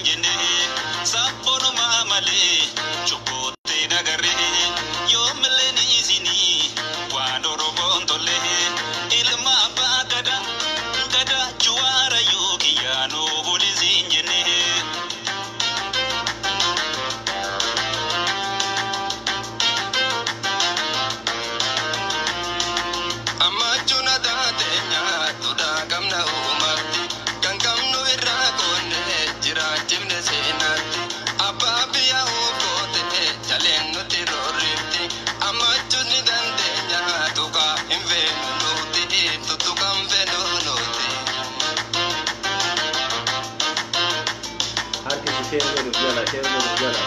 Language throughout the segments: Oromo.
jenne sabboonummaa malee cubbuutti nagarree yoomillee ni isinii waan Oromoon tolle ilma abbaa gadaa gadaa juwaara yookiyaanoo bulisiin jenne. Ammachuun aadaa teenya duudhaa qabna uumatti kan qabnu irraa qoonne jiraachifne seenaatti abbaa biyya oofoote jaleen nuti roorrifti ammachuun ni dandeenya tuqaa hin feenu nuti tuttuqaan feenu nuti. Harki ishee godhuuf jala, ishee godhuuf jala.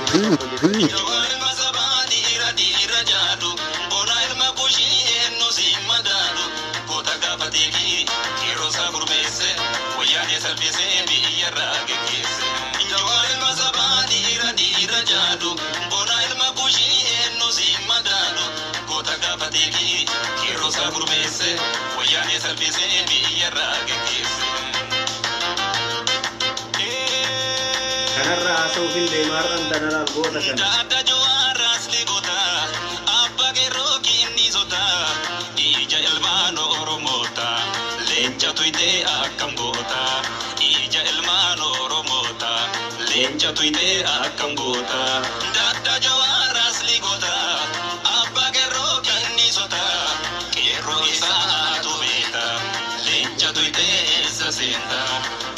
Jawaar ilma sabaa dhiira dhiira jaadu bona ilma kushii eenyu si madaalu goota gaafateefi qeerroo isaa gurmeesse wayyaanee salphisee biyyarraa geggeesse. Jawaar ilma sabaa dhiira dhiira jaadu bona ilma kushii eenyu si madaalu goota gaafateefi qeerroo isaa gurmeesse wayyaanee salphisee biyyarraa geggeesse. Kanarra haasa'uuf hin deema har'an tanarraa goota kana. Daadda Jawaaraas ligoota abbaa qeerroo kinniisota ija ilmaan Oromoota leenca tuyitee akkam goota ija ilmaan Oromoota leenca tuyitee akkam goota. Daadda Jawaaraas ligoota abbaa qeerroo kinniisota qeerroo isaatu beekta leenca tuyitee eessa seenta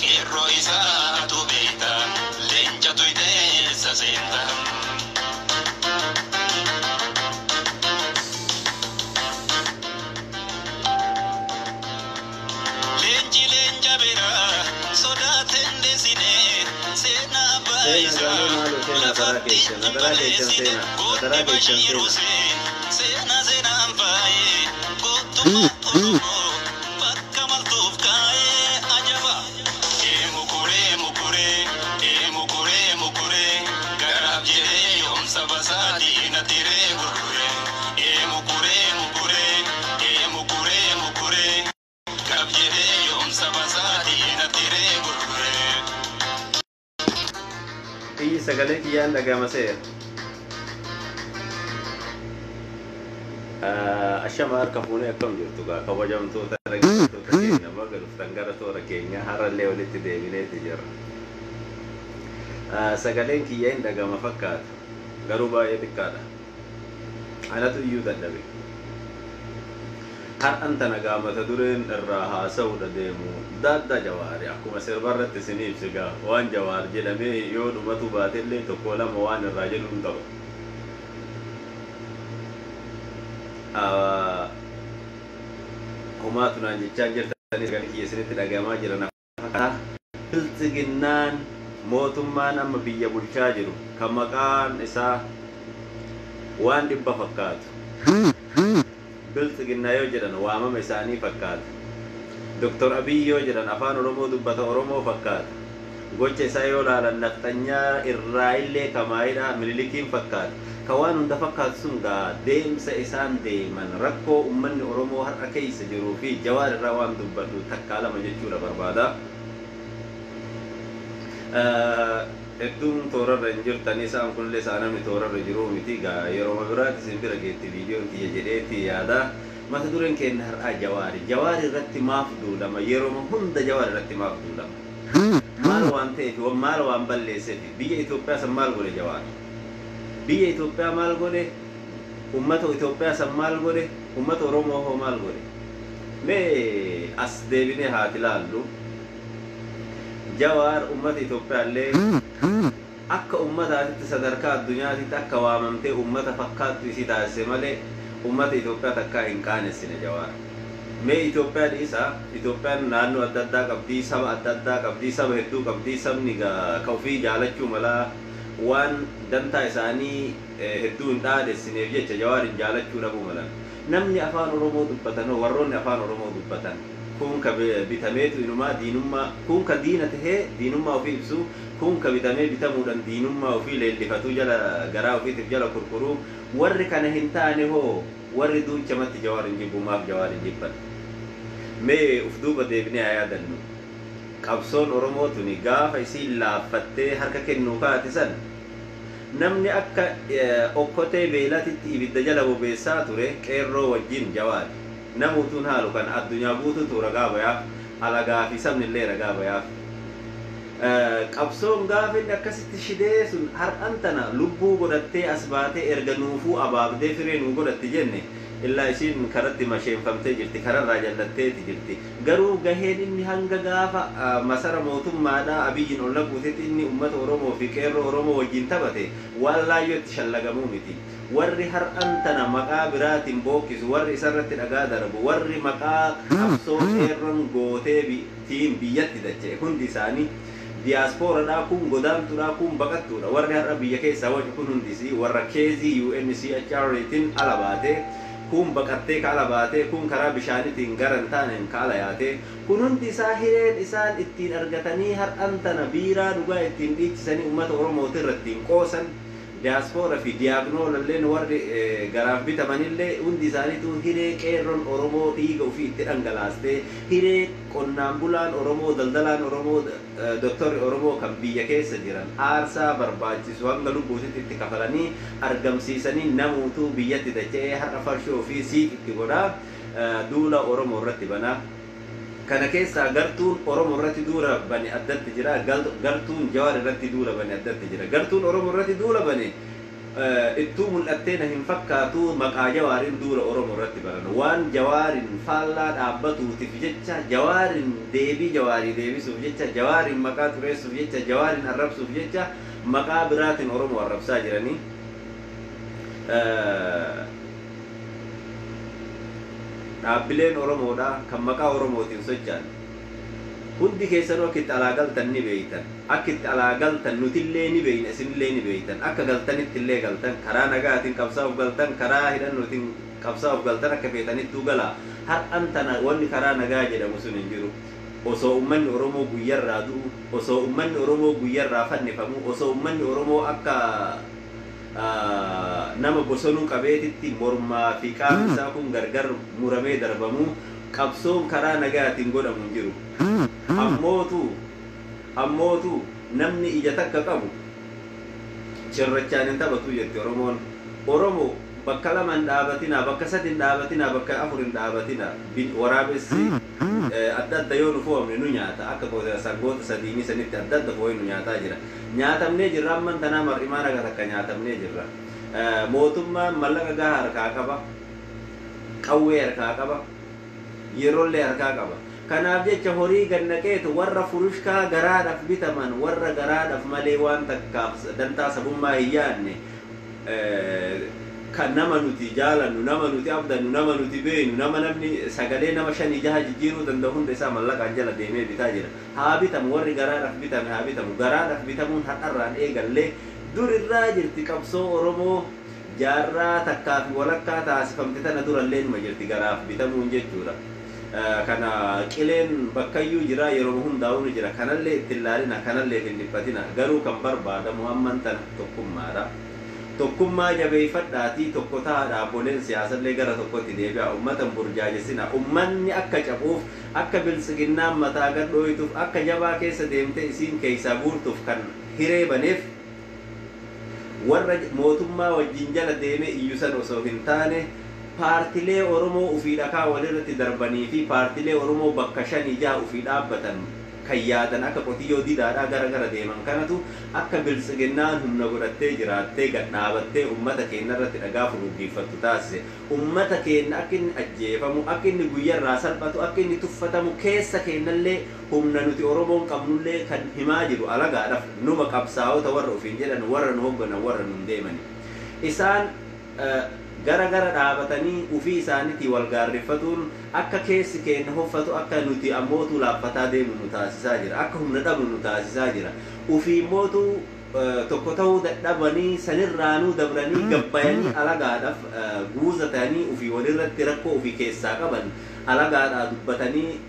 qeerroo isaatu beekta leenca tuyitee eessa seenta. Leenji leenja biraa sodaateen deessinee seenaa abbaa Seenaa isaa galee maaloo seenaa karaa lafatti keessan, hin karaa keessan balleessine seenaa, goonni karaa keessan Bashiiruu seenaa. seen seenaa seenaan faayee gootummaa Oromoo bakka maltuuf kaayee ajaba. Eemu kuree mukuree eemu kuree mukuree garaaf jedhee yoomsa basaa diina tiree gurguree eemu kuree mukuree eemu kuree mukuree. Garaaf jedhee yoomsa basaa diina tiree gurguree. Iyyi sagalee kiyyaan dhagama seera. Ashama harka fuunee akkam jirtu gaa kabajamtoota dhaggeeffattoota keenya baga dhuftan gara toora keenya har'allee walitti deebineeti jirra. Sagaleen kiyya hin dhagama fakkaata garuu baay'ee xiqqaadha. Anatu iyyuu dadhabe. Har'an tana gaa mata dureen irraa haasa'uudha deemu daadda Jawaari akkuma sirbarratti isinii ibsi gaa waan Jawaar jedhamee yoo dhumatu baatellee tokko lama waan irraa jedhu hin qabu. Homaatu naan jechaa jirtanii sagalee kiyya isinitti dhagahamaa jira na fakkaata. Biltsiginnaan mootummaan amma biyya bulchaa jiru kan maqaan isaa waan dhibba fakkaatu. Biltsiginnaa yoo jedhan waamama isaanii fakkaata. Doktor Abiy yoo jedhan afaan Oromoo dubbata Oromoo fakkaata. Gocha isaa yoo laalan nafxanyaa irraa illee kamaayidha Minilikiin fakkaata. Ka waan hunda fakkaatu sun gaa deemsa isaan deeman rakkoo uummanni Oromoo har'a keessa jiruu fi Jawaar irraa waan dubbadhu takkaa lama jechuudha barbaada. Hedduun toorarra hin jirtanii isaan kunillee isaan namni toorarra jiruu miti gaa yeroo biraatti isin bira geetti viidiyoon kiyya jedheeti yaada. Mata dureen keenya har'aa Jawaari. Jawaari irratti maaf duulama? Yeroo hunda Jawaar irratti maaf duulama? Maal waan ta'eef maal waan balleesseef biyya Itoophiyaa san maal godhe Jawaar? Biyya Itoophiyaa maal godhe? Uummata Itoophiyaa san maal godhe? Uummata Oromoo hoo maal godhe? Mee as deebinee haati laallu. Jawaar uummata Itoophiyaa illee akka uummataatitti sadarkaa addunyaatitti akka waamamtee uummata fakkaattu isii taasise malee uummata Itoophiyaa takkaa hin qaanessine Jawaar. Mee Itoophiyaa dhiisaa Itoophiyaan naannoo adda addaa qabdii, saba adda addaa qabdii, saba hedduu qabdii, sabni ka ofii jaalachuu malaa waan dantaa isaanii hedduu hin dhaadessineef jecha Jawaarin jaalachuu dhabuu malan. Namni afaan Oromoo dubbatan warroonni afaan Oromoo dubbatan kun ka bitameetu inumaa diinummaa kun ka diina tahee diinummaa ofii ibsu kun ka bitamee bitamuudhaan diinummaa ofii leellifatuu jala garaa ofiitiif jala kurkuruu warri kana hin taane hoo warri duuchamatti Jawaarin jibbu maaf Jawaarin jibban. Mee uf duuba deebinee haa yaadannu. Qabsoon Oromoo tuni gaafa isiin laaffattee harka kennuu kaate san namni akka okkotee beelatitti ibidda jala bobeessaa ture qeerroo wajjin Jawaari. Namuutuun haalu kan addunyaa guutuutu ragaa bayaaf, alagaa fi sabni illee ragaa bayaaf. Qabsoon gaafa inni akkasitti shidee sun har'an tana lubbuu godhattee as baatee erga nuufuu abaabdee firee nuu godhatti jenne, illaa isiin karatti masheenfamtee jirti, kararraa jallatteeti jirti. Garuu gaheen inni hanga gaafa masara mootummaadhaa Abiyyiin ol naquutetti inni ummata Oromoo fi qeerroo Oromoo wajjin taphate waan laayyootti shallagamuu miti. Warri har'an tana maqaa biraatiin bookkisu, warri isarratti dhagaa darbu, warri maqaa qabsoo qeerroon gootee tiin biyyatti dacha'e hundi isaanii diyaaspooradhaa, kun godaantuudhaa, kun baqattuudha. Warri har'a biyya keessaa wacu kun hundisii warra keezii UNCHR tiin ala baatee, kun baqattee ka ala baatee, kun karaa bishaanitiin gara hin taaneen ka ala yaatee, kun hundi isaa hireen isaan ittiin argatanii har'an tana biiraa dhugaa ittiin dhiichisanii ummata Oromooti irra ittiin qoosan. Diyaaspoora fi diyaagnoolleen warri garaaf bitamanillee hundi isaaniitu hiree qeerroon Oromoo dhiiga ofii itti dhangalaastee, hiree qonnaan bulaan Oromoo, daldalaan Oromoo, doktorri Oromoo kan biyya keessa jiran aarsaa barbaachisu hanga lubbuutitti itti kafalanii argamsiisanii namuutuu biyyatti dacha'ee har'a farshoo fi siif itti godhaa duula Oromoo irratti banaa. Kana keessaa gartuun Oromoo irratti duula bane addatti jira, gartuun Jawaar irratti duula bane addatti jira. Gartuun Oromoo irratti duula bane ittuu mul'attee na hin fakkaatu. Maqaa Jawaarin duula Oromoo irratti baran, waan Jawaarin faallaa dhaabbatuutiif jecha, Jawaarin deebii Jawaarii deebisuuf jecha, Jawaarin maqaa xureessuuf jecha, Jawaarin arrabsuuf jecha maqaa biraatiin Oromoo arrabsaa jiranii. Dhaabbileen Oromoodha kan maqaa Oromootiin socho'an hundi keessanuu akka itti alaa galtan ni beeytan. Akka itti alaa galtan nutillee ni beeyna, isinillee ni beeytan. Akka galtanitti illee galtan, karaa nagaatiin qabsaa'uuf galtan, karaa hidhannootiin qabsaa'uuf galtan, akka feetanittuu galaa. Har'an tana wanni karaa nagaa jedhamu sun hin jiru. Osoo ummanni Oromoo guyyarraa du'u, osoo ummanni Oromoo guyyarraa fannifamu, osoo ummanni Oromoo akka nama bosonuu qabeetitti mormaa fi qaamni isaa kun gargar muramee darbamu, qabsoon karaa nagaatiin godhamu hin jiru. Ammootu namni ija takka qabu cirrachaan hin taphatu jetti Oromoon. Oromoo bakka lama hin dhaabatinaa, bakka sadi hin dhaabatinaa, bakka afur hin dhaabatinaa. Waraabessi adda adda yoo nu fo'amne nu nyaata. Akka sangoota sadiinii sanitti adda adda fo'ee nu nyaataa jira. Nyaatamnee jirra, amman tanaa mar'imaan aga takka nyaatamnee jirra. Mootummaan mallaqa gahaa harkaa qaba, qawwee harkaa qaba, yeroollee harkaa qaba. Kanaaf jecha horii gannaqeetu warra furushkaa garaadhaaf bitaman, warra garaadhaaf malee waan takkaaf dantaa sabummaa hin yaadne, kan nama nuti jaalannu, nama nuti abdannu, nama nuti beeynu, nama namni sagalee nama shanii jaha jijjiiruu danda'u hunda isaa mallaqaan jala deemee bitaa jira. Haa bitamu, warri garaadhaaf bitame haa bitamu. Garaadhaaf bitamuun har'arraan eegallee dur irraa jirti. Qabsoo Oromoo jaarraa takkaa fi walakkaa taasifamte tana durallee numa jirti garaaf bitamuun jechuudha. Kana qileen bakkayyuu jira, yeroo hundaa'uu ni jira. Kanallee ittiin laalina, kanallee hin dhiphatina. Garuu kan barbaadamu hamman tana tokkummaadha. Tokkummaa jabeeffadhaatii tokko ta'a. Dhaabboleen siyaasallee gara tokkotti deebi'a. Ummata hin burjaajessina. Ummanni akka cabuuf, akka biltsiginnaan mataa gad dhooytuuf, akka jabaa keessa deemte isiin keessaa guurtuuf kan hiree baneef warra mootummaa wajjin jala deemee iyyu san osoo hin taane, paartilee Oromoo ufii dhakaa walirratti darbanii fi paartilee Oromoo bakka shanii jaha ufii dhaabbatan kan yaadan akka qotiyyoo didaadhaa gara gara deeman kanatu akka biltsiginnaan humna godhattee jiraattee gad dhaabattee ummata keenya irratti dhagaa furuggeeffattu taasise. Ummata keenya akka inni ajjeefamu, akka inni guyyarraa salphatu, akka inni tuffatamu, keessa keenyallee humna nuti Oromoon qabnullee kan himaa jiru alagaadhaaf numa qabsaa'ota warra ofiin jedhan, warra nu hoogganan, warra nun deemani. Isaan gara gara dhaabatanii ufii isaaniitii wal gaarreeffatuun akka keessi keenya hoffatu, akka nuti ammootuu laaffataa deemu nu taasisaa jira, akka humna dhabnu nu taasisaa jira. Ufii mootuu tokko ta'uu dadhabanii, sanirraanuu dabranii gabbayanii alagaadhaaf guuza ta'anii ufii walirratti rakkoo ufii keessaa qaban. Alagaadhaa dubbatanii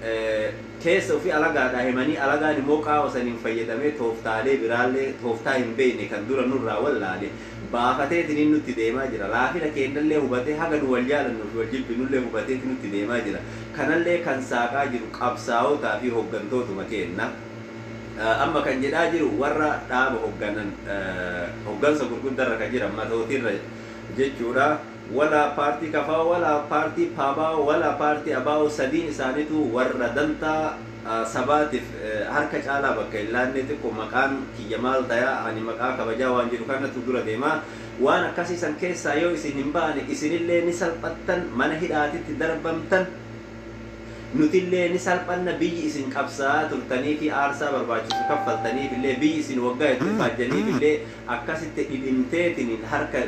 keessa ofii alagaadhaa himanii, alagaan immoo qaama saniin fayyadamee tooftaalee biraallee, tooftaa hin beekne kan dura nurraa wallaale baafateetiin nutti deemaa jira. Laafina keenyallee hubatee, haga nu wal jaalannu fi wal jibbinullee hubateeti nutti deemaa jira. Kanallee kan saaqaa jiru qabsaa'otaa fi hooggantootuma keenna. Amma kan jedhaa jiru warra dhaaba hoogganan, hooggansa gurguddarra kan jiran, matootirra jechuudha. Wala paartii kafaa, wala paartii paabaa, wala paartii abaa'oo, sadiin isaaniitu warra dantaa sabaatiif harka caalaa bakka hin laanne, xiqqoo maqaan kiyya maal tayaa, ani maqaa kabajaa waan jiru kanatu dura deemaa. Waan akkasii san keessaa yoo isin hin baane, isinillee ni salphattan, mana hidhaatitti darbamtan, nutillee ni salphanna. Biyyi isin qabsaa'aa turtanii fi aarsaa barbaachisu kaffaltaniif illee, biyyi isin waggaa hedduu faajjaniif illee akkasitti dhidhimteetiin harka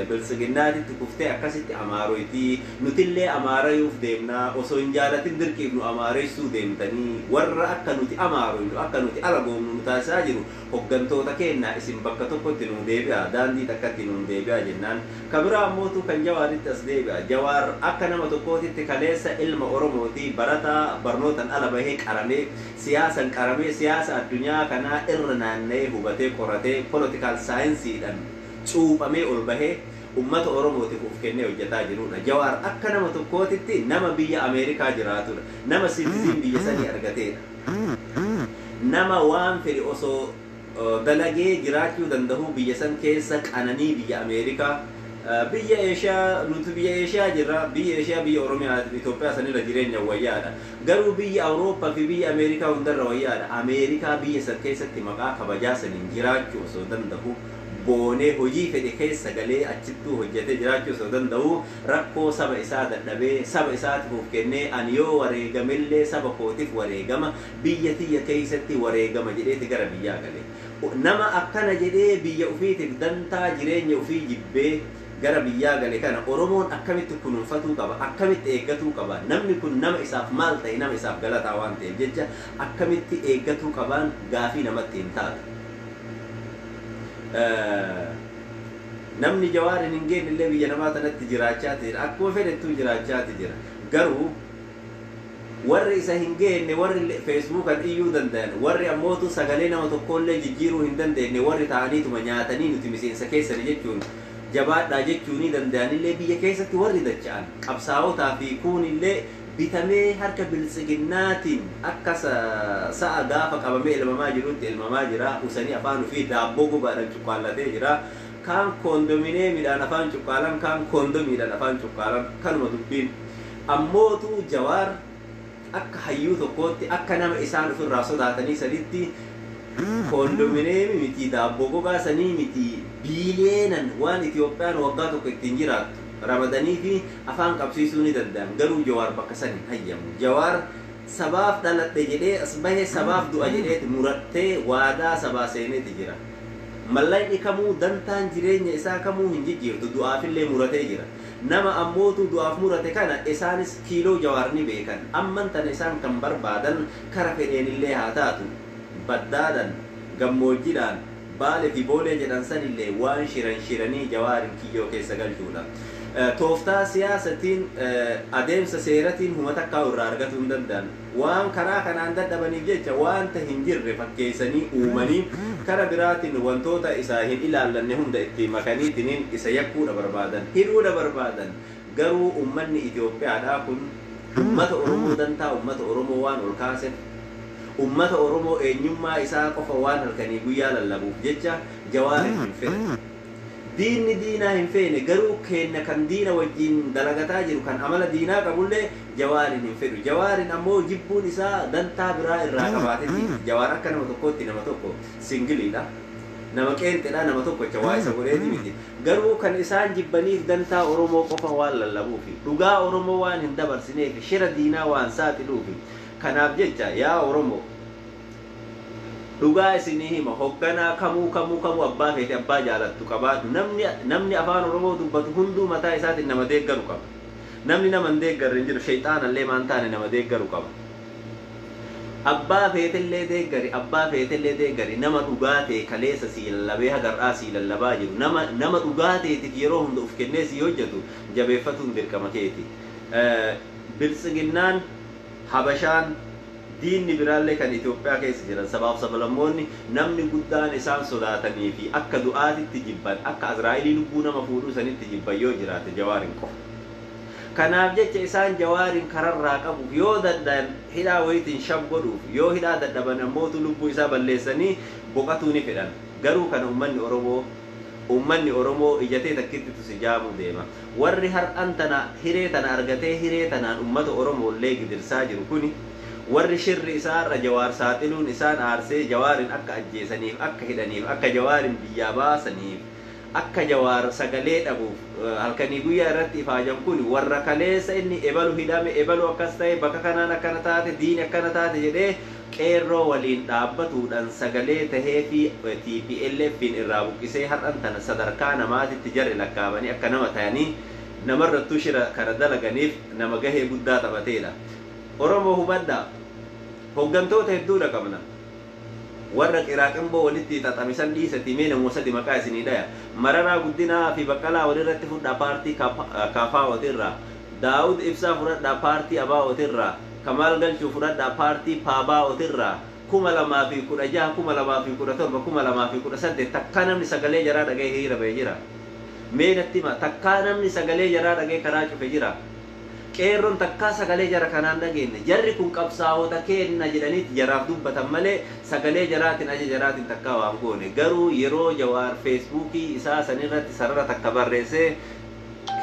biltsiginnaatitti kuftee akkasitti amaaroyti. Nutillee amaarayuuf deemnaa, osoo hin jaalatin dirqiif nu amaareessuu deemtanii. Warra akka nuti amaaroynu, akka nuti alagoomnu nu taasisaa jiru hoggantoota keenna. Isin bakka tokkotti nu deebi'a, daandii takkatti nu deebi'a jennaan. Kabiraa ammootu kan Jawaaritti as deebi'a. Jawaar akka nama tokkootitti kaleessa ilma Oromooti, barataa barnootan ala bahee qaramee, siyaasan qaramee, siyaasa addunyaa kanaa irra naanna'ee hubatee, qoratee, political saayinsiidhaan cuuphamee ol bahee ummata Oromootiif of kennee hojjetaa jirudha. Jawaar akka nama tokkootitti nama biyya Ameerikaa jiraatudha. Nama citizen biyya sanii argateedha. Nama waan fedhe osoo dalagee jiraachuu danda'u biyya san keessa qananii biyya Ameerikaa, biyya Eeshiyaa, nuti biyya Eeshiyaa jirra, biyya Eeshiyaa, biyya Oromiyaa, Itoophiyaa sanirra jireenya wayyaadha. Garuu biyya Awurooppaa fi biyya Ameerikaa hundarra wayyaadha. Ameerikaa biyya san keessatti maqaa kabajaa saniin jiraachuu osoo danda'u, boonee hojii fedhe keessa galee achittuu hojjetee jiraachuu osoo danda'u, rakkoo saba isaa dadhabee, saba isaatiif of kennee, ani yoo wareegamellee saba kootiif wareegama, biyya tiyya keessatti wareegama jedheeti gara biyyaa gale. Nama akkana jedhee biyya ufiitiif dantaa jireenya ufii jibbee gara biyyaa gale kana Oromoon akkamitti kunuunfatuu qaba, akkamitti eeggatuu qaba? Namni kun nama isaaf maal ta'e, nama isaaf galataa waan ta'eef jecha akkamitti eeggatuu qabaan gaafii namatti hin taatu. Namni Jawaarin hin geenye illee biyya namaa tanatti jiraachaati jira, akkuma fedhettuu jiraachaati jira. Garuu warri isa hin geenne, warri Feesbuukan iyyuu danda'an, warri ammootu sagalee nama tokkollee jijjiiruu hin dandeenye, warri ta'aniituma nyaatanii nuti miseensa keessani jechuun jabaadhaa jechuunii danda'anillee, biyya keessatti warri dacha'an qabsaa'otaa fi kuunillee bitamee harka biltsiginnaatiin akka sa'a gaafa qabamee elmamaa jirutti elmamaa jira. Usanii afaan ofii daabboo gogaadhaan cuqqaallatee jira. Kaan koondomineemiidhaan afaan cuqqaalan, kaan koondomiidhaan afaan cuqqaalan, kanuma dubbiin. Ammootu Jawaar akka hayyuu tokkootti, akka nama isaan ofirraa sodaatanii sanitti, koondomineemi miti, daabboo gogaa sanii miti, biiliyeenan waan Itiyoophiyaan waggaa tokko ittiin jiraattu ramadanii fi afaan qabsiisuu ni danda'an. Garuu Jawaar bakka san hin hayyamu. Jawaar sabaaf dhaladhe jedhee as bahe, sabaaf du'a jedheeti murattee waadaa sabaa seeneeti jira. Mallaqni kamuu, dantaan jireenya isaa kamuu hin jijjiirtu, du'aafillee muratee jira. Nama ammootu du'aaf murate kana isaanis kiiloo Jawaar ni beekan. Amman tana isaan kan barbaadan kara fedheenillee haa taatu, baddaadhan, gammoojjidhaan, Baalee fi Boolee jedhan sanillee waan shiran shiranii Jawaarin kiyyoo keessa galchuudha. Tooftaa siyaasatiin, adeemsa seeratiin huma takkaa irraa argatuu hin danda'an. Waan karaa kanaan dadhabaniif jecha wanta hin jirre fakkeessanii uumanii, kara biraatiin wantoota isa hin ilaallanne hunda itti makaniitiniin isa yakkuudha barbaadan, hidhuudha barbaadan. Garuu ummanni Itoophiyaadhaa kun ummata Oromoo, dantaa ummata Oromoo waan ol kaaseef, ummata Oromoo eenyummaa isaa qofa waan halkanii guyyaa lallabuuf jecha Jawaarin hin fedhan. Diinni diinaa hin feene, garuu keenna kan diina wajjin dalagataa jiru, kan amala diinaa qabullee Jawaarin hin fedhu. Jawaarin ammoo jibbuun isaa dantaa biraa irraa qabaateeti. Jawaar akka nama tokkootti nama tokko singleiidha. Nama qeenxedha, nama tokkocha waa isa godheeti miti. Garuu kan isaan jibbaniif dantaa Oromoo qofa waan lallabuufi, dhugaa Oromoo waan hin dabarsineefi, shira diinaa waan saaxiluufi. Kanaaf jecha yaa Oromoo, dhugaa isinii hima, hogganaa kamuu kamuu kamuu, abbaa feete, abbaa jaalattu qabaadhu. Namni afaan Oromoo dubbatu hunduu mataa isaatiin nama deeggaru qaba. Namni nama hin deeggarre hin jiru, shayxaanallee maan taane nama deeggaru qaba. Abbaa feetellee deeggari, abbaa feetellee deeggari, nama dhugaa ta'e kaleessa sii lallabee hagar'aa sii lallabaa jiru, nama dhugaa ta'eetiif yeroo hunda uf kennee sii hojjetu jabeeffatuun dirqama keeti. Biltsiginnaan, Habashaan, diinni biraallee kan Itoophiyaa keessa jiran sabaaf sablammoonni namni guddaan isaan sodaatanii fi akka du'aatitti jibban, akka Azraa'ilii lubbuu nama fuudhuu sanitti jibban yoo jiraate Jawaarin qofa. Kanaaf jecha isaan Jawaarin kararraa qabuuf yoo dadhaban hidhaa wayitiin shab godhuuf, yoo hidhaa dadhaban ammootu lubbuu isaa balleessanii boqatuu ni fedhan. Garuu kana uummanni Oromoo ijatee takkitti tusi jaamuu deema. Warri har'an tana hiree tana argatee hiree tanaan uummata Oromoo illee gidirsaa jiru kuni, warri shirri isaarra Jawaar saaxiluun isaan aarsee Jawaarin akka ajjeesaniif, akka hidhaniif, akka Jawaarin biyyaa baasaniif, akka Jawaar sagalee dhabuuf halkanii guyyaa irratti ifaajan kun, warra kaleessa inni ebalu hidhame, ebalu akkas ta'e, bakka kanaan akkana taate, diini akkana taate jedhee qeerroo waliin dhaabbatuudhaan sagalee tahee fi TPLFin irraa buqqisee har'an tana sadarkaa namaatitti jarri lakkaa'amanii akka nama ta'anii namarrattuu shira kana dalaganiif nama gahee guddaa taphateedha. Oromoo hubadhaa, hoggantoota hedduudha qabna. Warra qiraaqinboo walitti xaxamisan dhiisati, mee namoota sadi maqaa isinii dhaya. Mararaa Guddinaa fi Baqqalaa walirratti fudhaa paartii KFOtirraa. Daawud Ibsaa fudhadhaa paartii ABOtirraa. Kamaal Galchuu fudhadhaa paartii PABOtirraa. 2016, 2017, 2018 takkaa namni sagalee jaraa dhaga'ee hiriira bahee jira? Mee natti hima, takkaa namni sagalee jaraa dhaga'ee karaa cufe jira? Qeerroon takkaa sagalee jara kanaan dhageenye. Jarri kun qabsaa'ota keenna jedhaniiti jaraaf dubbatan malee sagalee jaraatiin aja jaraatiin takkaa waan goone. Garuu yeroo Jawaar Feesbuukii isaa sanirratti sarara takka barreessee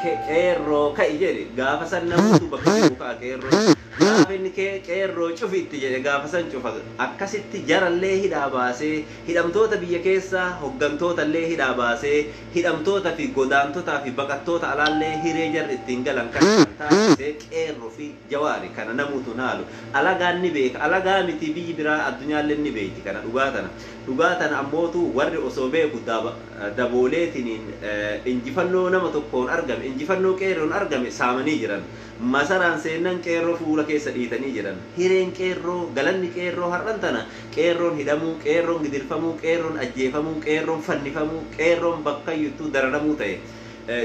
"Qeerroo ka'i" jedhe, gaafa san namoota bakka jiru ka'a qeerroo. Gaafa inni "Qeerroo cufi" itti jedhe, gaafa san cufa. Akkasitti jarallee hidhaa baasee, hidhamtoota biyya keessaa hoggantootallee hidhaa baasee, hidhamtoota fi godaantotaa fi baqattoota alaallee hiree jarri ittiin galan kan taasisee qeerroo fi Jawaari. Kana namuutu naalu. Alagaan ni beeka. Alagaa miti, biyyi biraa addunyaallee ni beekti kana, dhugaa tana. Dhugaa tana ammootu warri osoo beeku dabooleetiniin injifannoo nama tokkoon argame, injifannoo qeerroon argame saamanii jiran. Masaraan seennan qeerroo fuula keessa dhiitanii jiran. Hireen qeerroo, galanni qeerroo har'an tana qeerroon hidhamuu, qeerroon gidirfamuu, qeerroon ajjeefamuu, qeerroon fannifamuu, qeerroon bakkayyuttuu dararamuu ta'e.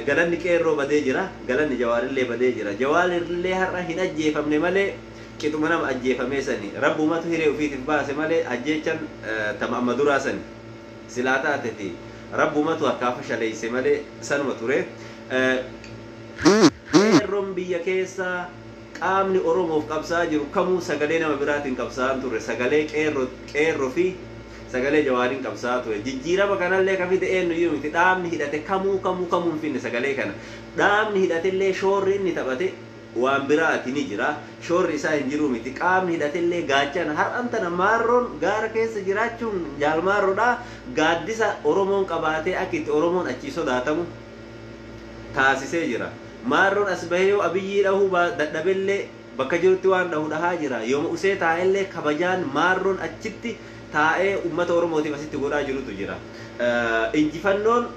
Galanni qeerroo badee jira, galanni Jawaarillee badee jira. Jawaarillee har'a hin ajjeefamne malee qixuma nama ajjeefamee sani. Rabbumatu hiree ofiitiif baase malee ajjeechan tama amma duraa sani. Silaa taateti rabbumatu harkaa fashaleeyse malee sanuma ture. Qeerroon biyya keessaa, qaamni Oromoof qabsaa jiru kamuu sagalee nama biraatiin qabsaa'an ture. Sagalee qeerroo fi sagalee Jawaariin qabsaa'aa ture. Jijjiirama kanallee ka fide eenyuyyuu miti. Dhaabni hidhate kamuu kamuu kamuu hin finne sagalee kana. Dhaabni hidhatellee shoorri inni taphate waan biraati ni jira. Shoorri isaa hin jiru miti. Qaamni hidhatellee gaachana. Har'an tana Maarroon gaara keessa jiraachuun jaalmaarroodha. Gaaddisa Oromoon qabaatee akka itti Oromoon achii sodaatamu taasisee jira. Maarroon as bahee yoo Abiyyii dhahuu dadhabellee bakka jirutti waan dhahu dhahaa jira. Yooma usee taa'ellee kabajaan Maarroon achitti taa'ee uummata Oromootiif asitti godhaa jirutu jira. Injifannoon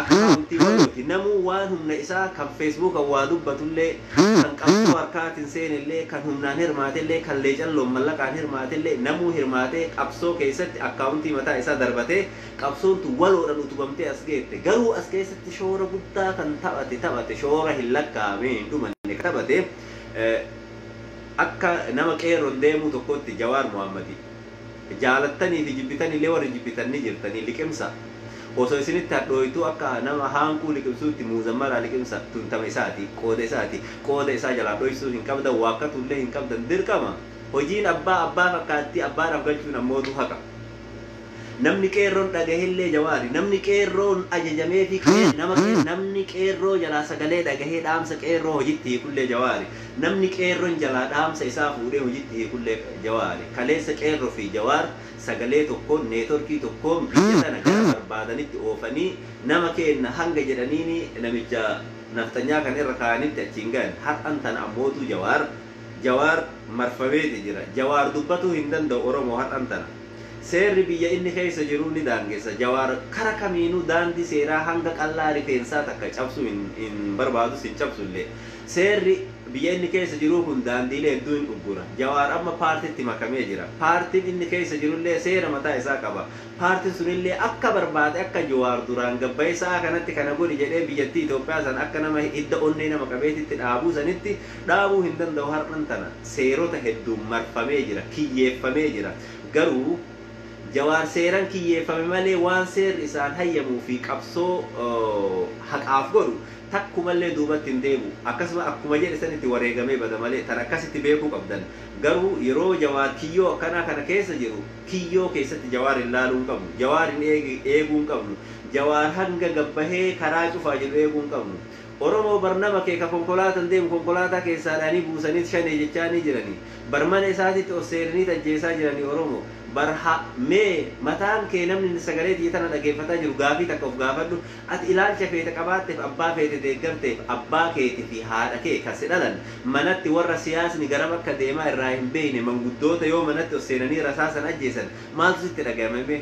akkaawuntii walooti. Namuu waan humna isaa kan Feesbuuka waa dubbatullee, kan qabsoo harkaatiin seenellee, kan humnaan hirmaatellee, kan leecalloon mallaqaan hirmaatellee, namuu hirmaatee qabsoo keessatti akkaawuntii mataa isaa darbatee qabsoon tun waloodhaan utubamtee as geette. Garuu as keessatti shoora guddaa kan taphate, shoora hin lakkaa'amee hin dhumanne kan taphate, akka nama qeerroon deemuu tokkotti Jawaar Muhammadi. Jaalattanii fi jibbitanii illee, warri jibbitan ni jirtanii, liqimsa. Osoo isinitti hadhooytuu akka nama haanquu liqimsuutti muuzammaraa liqimsa. Tuntama isaati, qooda isaati. Qooda isaa jalaa dhoysuu hin qabdan, waakkatullee hin qabdan, dirqama. Hojiin abbaa abbaa fakkaattii abbaadhaaf galchuun ammootu haqa. Namni qeerroon dhagahellee Jawaari. Namni qeerroon ajajamee fi nama namni qeerroo jalaa sagalee dhagahee dhaamsa qeerroo hojitti hiikullee Jawaari. Namni qeerroon jalaa dhaamsa isaa fuudhee hojitti hiikullee Jawaari. Kaleessa qeerroo fi Jawaar sagalee tokkoon, neetworkii tokkoon biyya tana gara barbaadanitti oofanii nama keenna hanga jedhaniini namicha naftanyaa kan irra kaa'anitti achiin gahan. Har'an tana ammootu Jawaar marfameeti jira. Jawaar dubbatuu hin danda'u, Oromoo, har'an tana. Seerri biyya inni keessa jiru ni daangessa. Jawaar kara kamiinuu daandii seeraa hanga qallaa rifeensaa takka cabsuu hin barbaadus, hin cabsullee. Seerri biyya inni keessa jiru kun daandiilee hedduu hin uggura. Jawaar amma paartitti makamee jira. Paartiin inni keessa jirullee seera mataa isaa qaba. Paartiin sunillee akka barbaade, akka Jawaar duraan gabbayee sa'a kanatti kana godhi jedhee biyyattii Itoophiyaa san akka nama hidda onnee nama qabeetitti dhaabuu sanitti dhaabuu hin danda'u. Har'an tana seerota hedduun marfamee jira, kiyyeeffamee jira. Garuu Jawaar seeran kiyyeeffame malee waan seerri isaan hayyamuu fi qabsoo haqaaf godhu takkumallee duubatti hin deebi'u. Akkasuma akkuma jedhe sanitti wareegamee bada malee, tan akkasitti beekuu qabdan. Garuu yeroo Jawaar kiyyoo akkanaa kana keessa jiru, kiyyoo keessatti Jawaar hin laaluu hin qabnu. Jawaar hin eeguu hin qabnu. Jawaar hanga gabbahee karaa cufaa jiru eeguu hin qabnu. Oromoo, barnama kee ka konkolaataan deemu konkolaataa keessaadhaanii buusanii shanee jechaanii jiranii. Barmana isaatitti ol seenanii ajjeesaa jiranii Oromoo. Barha mee mataan kee, namni sagalee xiyya tana dhageeffataa jiru, gaafii takka of gaafadhu. Ati ilaalcha feete qabaatteef, abbaa feete deeggarteef, abbaa keetii fi haadha kee kan si dhalan manatti warra siyaasni garam akka deemaa irraa hin beekne, manguddoota yoo manatti ol seenanii rasaasan ajjeesan, maaltu sitti dhagahame mee?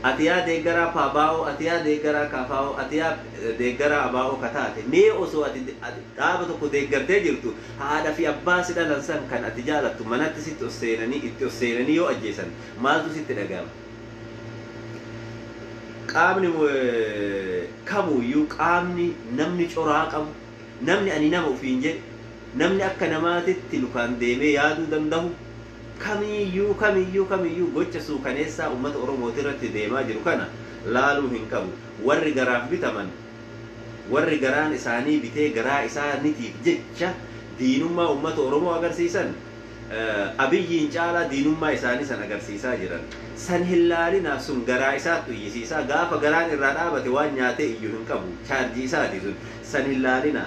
Ati yaa deeggaraa paabaa'oo, ati yaa deeggaraa kaafaa'oo, ati yaa deeggaraa abaa'oo kataate, mee osoo ati dhaaba tokko deeggartee jirtu haadha fi abbaa si dhalan san kan ati jaalattu manatti sitti ol seenanii, itti ol seenanii yoo ajjeesan, maaltu sitti dhagahama? Qaamni kamuyyuu, qaamni namni coraa qabu, namni ani nama ofiin jedhu, namni akka namaatitti lukaan deemee yaaduu danda'u kamiyyuu, kamiyyuu, kamiyyuu gocha suukaneessaa uummata Oromooti irratti deemaa jiru kana laaluu hin qabu. Warri garaaf bitaman, warri garaan isaanii bitee garaa isaaniitiif jecha diinummaa uummata Oromoo agarsiisan, Abiyyiin caalaa diinummaa isaanii san agarsiisaa jiran. San hin laalinaa. Sun garaa isaatti uyyisiisaa. Gaafa garaan irraa dhaabate waan nyaatee iyyuu hin qabu. Chaarjii isaati sun. San hin laalinaa.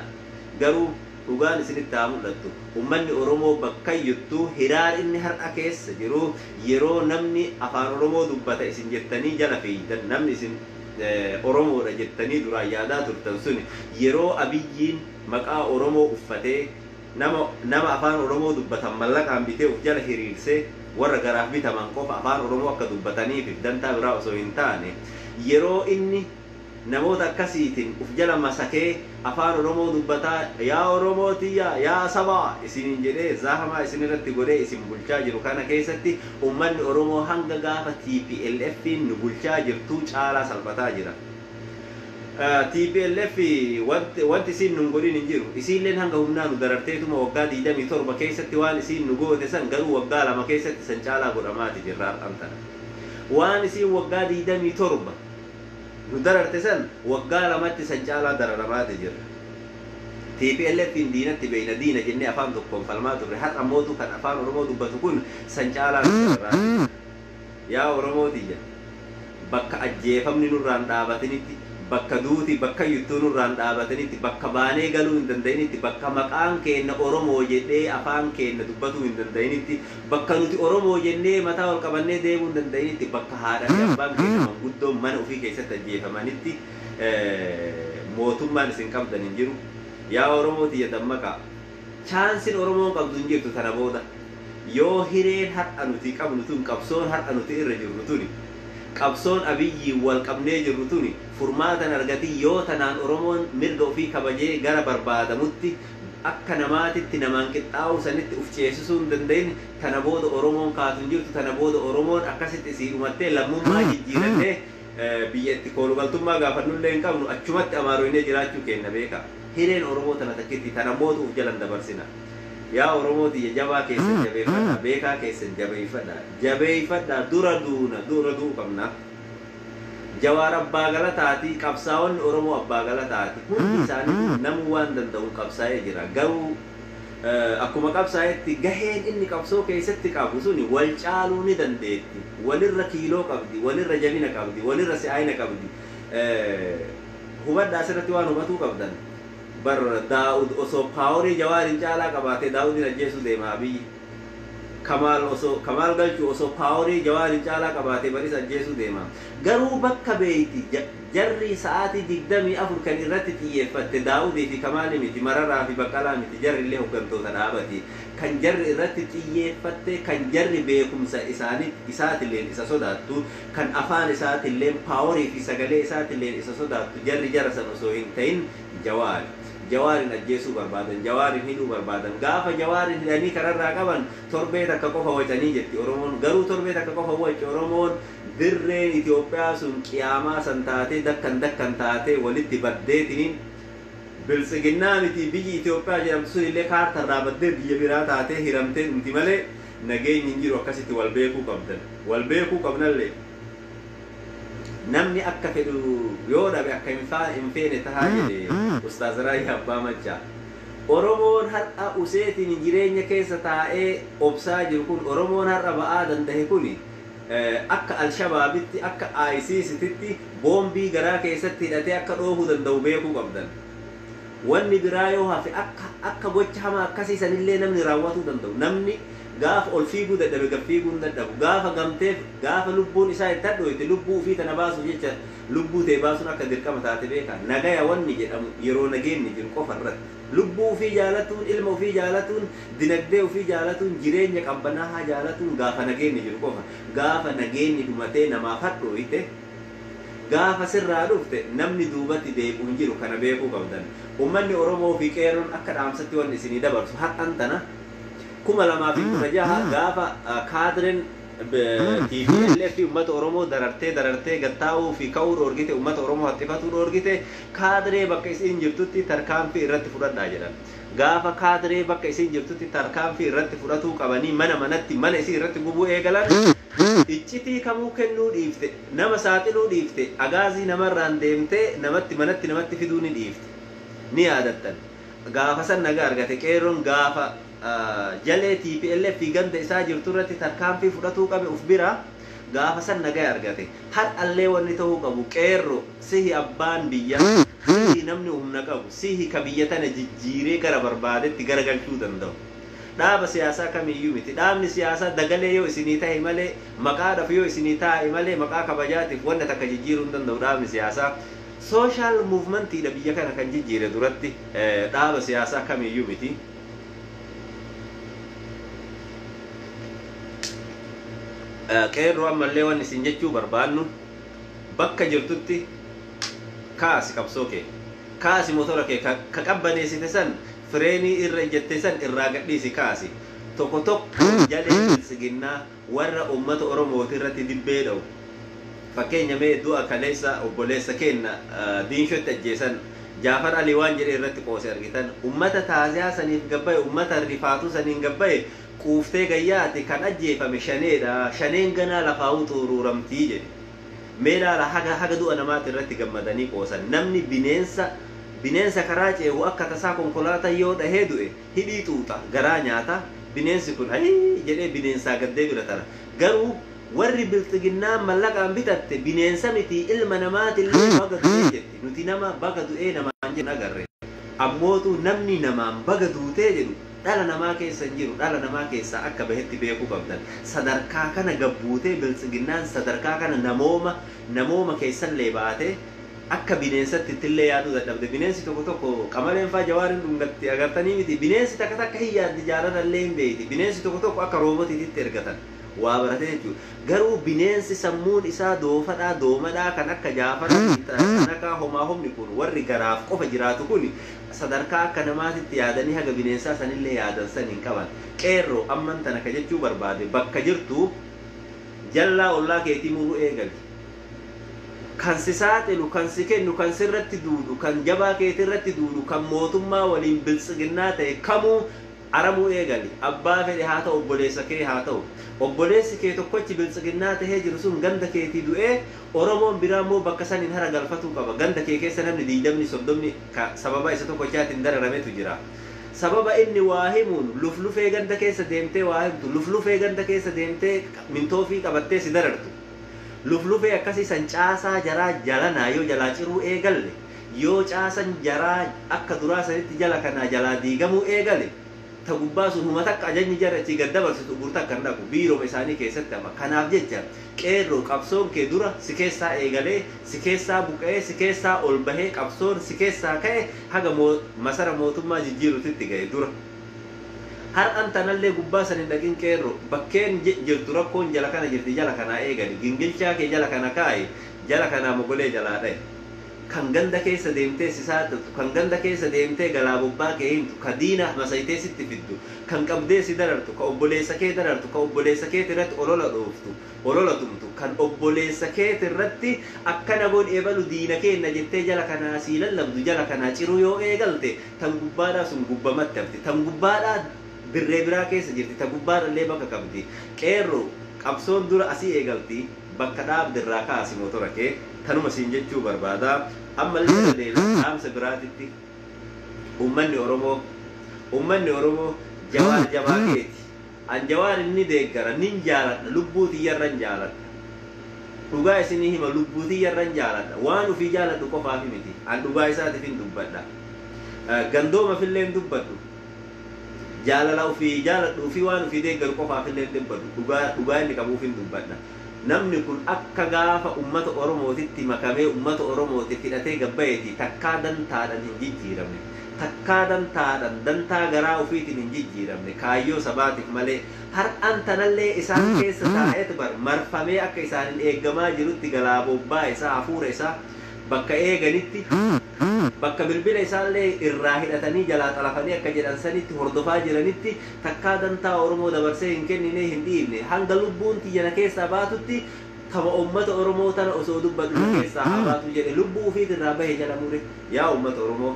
Garuu dhugaan isinitti haa mul'attu. Uummanni Oromoo bakka iyyuttuu hiraar inni har'a keessa jiru, yeroo namni afaan Oromoo dubbata isin jettanii jala fiigdan, namni isin Oromoodha jettanii duraan yaadaa turtan suni, yeroo Abiyyiin maqaa Oromoo uffatee nama afaan Oromoo dubbatan mallaqaan bitee of jala hiriirsee, warra garaaf bitaman qofa afaan Oromoo akka dubbataniif dantaa biraa osoo hin taane, yeroo inni namoota akkasiitiin uf jala masakee afaan Oromoo dubbataa, "Yaa Oromoo tiyya, yaa sabaa," isiniin jedhee zaahamaa isin irratti godhee isin bulchaa jiru kana keessatti, uummanni Oromoo hanga gaafa TPLF'n nu bulchaa jirtuu caalaa salphataa jira. TPLF wanti isiin nun godhin hin jiru. Isiilleen hanga humnaa nu dararteetuma waggaa 27 keessatti waan isiin nu goote san, garuu waggaa 2 keessatti san caalaa godhamaati jirra har'an tana. Waan isiin waggaa 27 nu dararte san waggaa 2tti san caalaa dararamaati jirra. TPLF diinatti beeyna, diina jennee afaan tokkoon falmaa turre. Har'a mootu kan afaan Oromoo dubbatu kun san caalaa nu dararaati jira. Yaa Oromoo tiyya, bakka ajjeefamni nurraan dhaabatinitti, bakka duuti bakka yuttuu nurraan dhaabatanitti, bakka baanee galuu hin danda'initti, bakka maqaan keenna Oromoo jedhee afaan keenna dubbatuu hin danda'initti, bakka nuti Oromoo jennee mataa ol qabannee deemuu hin danda'initti, bakka haadha fi abbaan keenya manguddoon mana ofii keessatti ajjeefamanitti, mootummaan isin qabdan hin jiru. Yaa Oromoo tiyya, dammaqaa. Chaansiin Oromoon qabdu hin jirtu tana booda. Yoo hireen har'a nuti qabnu tun, qabsoon har'a nuti irra jirru tuni, qabsoon Abiyyiin wal qabnee jirru tuni furmaatan argatii, yoo tanaan Oromoon mirga ofii kabajee gara barbaadamutti akka namaatitti namaan qixxaa'uu sanitti uf ceesisuu hin danda'in, tana booda Oromoon kaatu hin jirtu. Tana booda Oromoon akkasitti isii dhumattee lammummaa jijjiirannee biyya itti koolugaltummaa gaafannullee hin qabnu. Achumatti amaaroynee jiraachuu kenna beeka. Hireen Oromoo tana takkitti, tana mootu uf jalan dabarsina. Yaa Oromoo tiyya, jabaa keessan jabeeffadha, beekaa keessan jabeeffadha, jabeeffadha. Dura duuna, dura du'u qabna. Jawaar abbaa galataati, qabsaa'onni Oromoo abbaa galataati. Hundi isaanii namuu waan danda'uun qabsaa'ee jira. Garuu akkuma qabsaa'etti gaheen inni qabsoo keessatti qabu suni wal caaluu ni dandeetti. Walirra kiiloo qabdi, walirra jabina qabdi, walirra si'aayina qabdi. Hubadhaa, asirratti waan hubatuu qabdan. Bar Daa'ud osoo powerii Jawaarin caalaa qabaatee Daa'udin ajjeesuu deema Abiyyi. Kamaal osoo, Kamaal Galchuu osoo powerii Jawaarin caalaa qabaatee baris ajjeesuu deema. Garuu bakka beeyti jarri sa'aatii 24 kan irratti xiyyeeffatte Daa'udii fi Kamaali miti, Mararaa fi Baqqalaa miti, jarri illee hooggantoota dhaabati. Kan jarri irratti xiyyeeffatte, kan jarri beekumsa isaanii isaatilleen isa sodaattu, kan afaan isaatilleen, powerii fi sagalee isaatilleen isa sodaattu, jarri jara san osoo hin ta'in Jawaari. Jawaarin ajjeesuu barbaadan, Jawaarin hidhuu barbaadan. Gaafa Jawaarin hidhanii kararraa qaban torbee takka qofa wacanii jetti Oromoon. Garuu torbee takka qofa waci Oromoon, dirreen Itoophiyaa sun qiyaamaa san taatee, dakkan dakkan taatee, walitti baddeetiniin, Biltsiginnaa miti, biyyi Itoophiyaa jedhamtu sun illee kaartarraa baddee biyya biraa taatee hiramtee dhumti malee nageenyi hin jiru. Akkasitti wal beekuu qabdan, wal beekuu qabnallee. Namni akka fedhu yoo dhabe akka hin feene tahaa jedhe Ustaaz Raayyaa Abbaa Machaa. Oromoon har'a useetiin jireenya keessa taa'ee obsaa jiru kun, Oromoon har'a ba'aa dandahe kun, akka Alshabaabitti, akka ISISititti boombii garaa keessatti hidhatee akka dhoofuu danda'u beekuu qabdan. Wanni biraa yoo hafe, akka gocha hamaa akkasii sanillee namni raawwatuu danda'u. Namni gaafa ol fiiguu dadhabe gad fiiguu hin dadhabu. Gaafa gamteef, gaafa lubbuun isaa itti hadhooyte, lubbuu ofii tana baasuuf jecha lubbuu ta'e baasuun akka dirqama taate beeka. Nagaya wanni jedhamu yeroo nageenyi jiru qofa irratti. Lubbuu ofii jaalatuun, ilma ofii jaalatuun, dinagdee ofii jaalatuun, jireenya qabbanaa'aa jaalatuun gaafa nageenyi jiru qofa. Gaafa nageenyi dhumatee namaaf hadhooyte, gaafa sirraa dhufte, namni duubatti deebi'u hin jiru. Kana beekuu qabdan. Ummanni Oromoo fi qeerroon akka dhaamsatti wanni isinii dabarsu, har'an tana 2016 gaafa kaadreen TPLF fi uummata Oromoo darartee darartee gattaa'uu fi ka'uu dhoorgite, uummata Oromoo haxxifatuu dhoorgite, kaadree bakka isiin jirtutti tarkaanfii irratti fudhadhaa jedhan. Gaafa kaadree bakka isiin jirtutti tarkaanfii irratti fudhatuu qabanii mana manatti mana isii irratti gubuu eegalan, iccitii kamuu kennuu dhiifte, nama saaxiluu dhiifte, agaazii namarraan deemtee namatti manatti namatti fiduu ni dhiifte. Ni yaadattan. Gaafa san nagaa argate qeerroon. Gaafa jalee TPLF fi ganda isaa jirtu irratti tarkaanfii fudhatuu qabe uf bira, gaafa san nagaa argate. Har'allee wanni ta'uu qabu, qeerro, sihi abbaan biyya, sihi namni humna qabu, sihi ka biyya tana jijjiiree gara barbaadetti garagalchuu danda'u. Dhaaba siyaasaa kamiyyuu miti. Dhaabni siyaasaa dagalee yoo isinii ta'e malee, maqaadhaaf yoo isinii taa'e malee, maqaa kabajaatiif wanta takka jijjiiruu hin danda'u dhaabni siyaasaa. Social movementiidha biyya kana kan jijjiire duratti, dhaaba siyaasaa kamiyyuu miti. Qeerroo, ammallee wanni isin jechuu barbaannu, bakka jirtutti kaasi qabsoo kee, kaasi motora kee ka qabbaneessite san, fireenii irra ejjette san irraa gadhiisi, kaasi. Tokko tokko jalee Biltsiginnaa warra ummata Oromooti irratti dibbee dha'u, fakkeenya mee du'a kaleessa obboleessa keenna Diinshotti ajjeesan, Jaafar Ali waan jedhe irratti qoose argitan. Ummata taaziyaa saniif gabbaye, ummata rifaatuu saniin gabbaye, quuftee gayyaate, kan ajjeefame shaneedha, shaneen ganaa lafaa'uu xuruuramtii jedhe. Mee laala, haga du'a namaati irratti gammadanii qoosan. Namni bineensa karaa ceehu akka tasaa konkolaataa yoo dhahee du'e hidhii xuuxa, garaa nyaata. Bineensi kun ayii jedhee bineensaa gaddee bira tara. Garuu warri Bilxiginnaa mallaqaan bitatte bineensa miti, ilma namaatillee baga du'ee jetti. Nuti nama baga du'ee namaan jedhu agarre. Ammootu namni namaan baga duutee jedhu dhala namaa keessa hin jiru. Dhala namaa keessaa akka bahetti beekuu qabdan. Sadarkaa kana gabbuutee Bilxiginnaan sadarkaa kana namooma keessallee baatee akka bineensatti ittillee yaaduu dadhabde. Bineensi tokko tokko, qamaleen faa Jawaarin dhungatti agartanii miti? Bineensi takka takka hin yaaddi, jaalalallee hin beeyti. Bineensi tokko tokko akka roobotiitti ergatan waa barate jechuudha. Garuu bineensi sammuun isaa doofadhaa doomadhaa kan akka Jaafaraa, kan akka homaa humni kun, warri garaaf qofa jiraatu kun, sadarkaa akka namaatitti yaadanii haga bineensaa sanillee yaadan san hin qaban. Qeerroo, amman tana ka jechuu barbaade, bakka jirtu jallaa ollaa keetii muruu eegali. Kan si saaxilu, kan si kennu, kan sirratti duulu, kan jabaa keetirratti duulu, kan mootummaa waliin Biltsiginnaa ta'e kamuu aramuu eegali. Abbaa fedhe haa ta'u, obboleessa kee haa ta'u. Obboleessi kee tokkochi Biltsiginnaa tahee jiru sun ganda keetii du'ee, Oromoon biraa immoo bakka saniin hara galfatuu qaba. Ganda kee keessa namni 20, 30 sababa isa tokkochaatiin dararametu jira. Sababa inni waa himuun luflufee ganda keessa deemtee waa himtu, luflufee ganda keessa deemtee mintoofii qabattee si darartu, luflufee akkasii san caasaa jaraa jalanaa yoo jalaa ciruu eegalle, yoo caasan jaraa akka duraa sanitti jala kanaa jalaa diigamuu eegale, ta gubbaa sun huma takka ajajni jara achii gad dabarsitu gurta akka hin dhaqu, biiroma isaanii keessatti hafa. Kanaaf jecha qeerroo, qabsoon kee dura si keessaa eegalee, si keessaa buqa'ee, si keessaa ol bahee, qabsoon si keessaa ka'e haga masara mootummaa jijjiirutitti ga'e dura. Har'an tanallee gubbaa san hin dhaqin qeerroo bakkeen jirtu rakkoon jala kana jirti jala kanaa eegali gingilchaa kee jala kana kaa'i jala kanaa mogolee jalaa dha'e. Kan ganda keessa deemtee si saaxiltu, kan ganda keessa deemtee galaa bobbaa kee himtu, ka diina masayitee sitti fiddu, kan qabdee si darartu, ka obboleessa kee darartu, ka obboleessa keeti irratti olola dhooftu, olola tumtu, kan obboleessa keeti irratti akkana godhi ebalu diina keenna jettee jala kanaa sii lallabdu, jala kanaa ciruu yoo eegalte, tan gubbaadhaa sun gubbamatti hafti, tan gubbaadhaa dirree biraa keessa jirti, tan gubbaadhallee bakka qabdi. Qeerroo qabsoon dura asii eegalti, bakka dhaabdirraa kaasi motora kee tanuma siin jechuu barbaada. Ammallee deebiin dhaamsa biraatitti uummanni Oromoo Jawaar jabaa keeti. An Jawaar inni deeggara nin jaaladha, lubbuu tiyyarran jaaladha. Dhugaa isinii hima, lubbuu tiyyarran jaaladha. Waan ofii jaaladhu qofaaf miti. An dhugaa isaatiif hin dubbadha. Gandooma fillee hin dubbadhu. Jaalala ofii jaaladhu ofii waan ofii deeggaru qofaaf illee hin dubbadhu. Dhugaa inni qabuuf hin dubbadha. Namni kun akka gaafa ummata Oromootitti makamee ummata Oromootiif hidhatee gabbayeeti takkaa dantaadhaan hin jijjiiramne. Takkaa dantaadhaan dantaa garaa ofiitiin hin jijjiiramne kaayyoo sabaatiif malee har'an tanallee isaan keessa taa'etu bar marfamee akka isaaniin eeggamaa jirutti galaa bobbaa isaa hafuura isaa bakka eeganitti bakka bilbila isaallee irraa hidhatanii jalaa xalafanii akka jedhan sanitti hordofaa jiranitti takkaa dantaa Oromoo dabarsee hin kennine hin dhiibne hanga lubbuun tiyyana keessaa baatutti kama ummata Oromoo tana osoo dubbatu keessaa haa baatu jedhe lubbuu ofiitirraa bahe jala mure. Yaa ummata Oromoo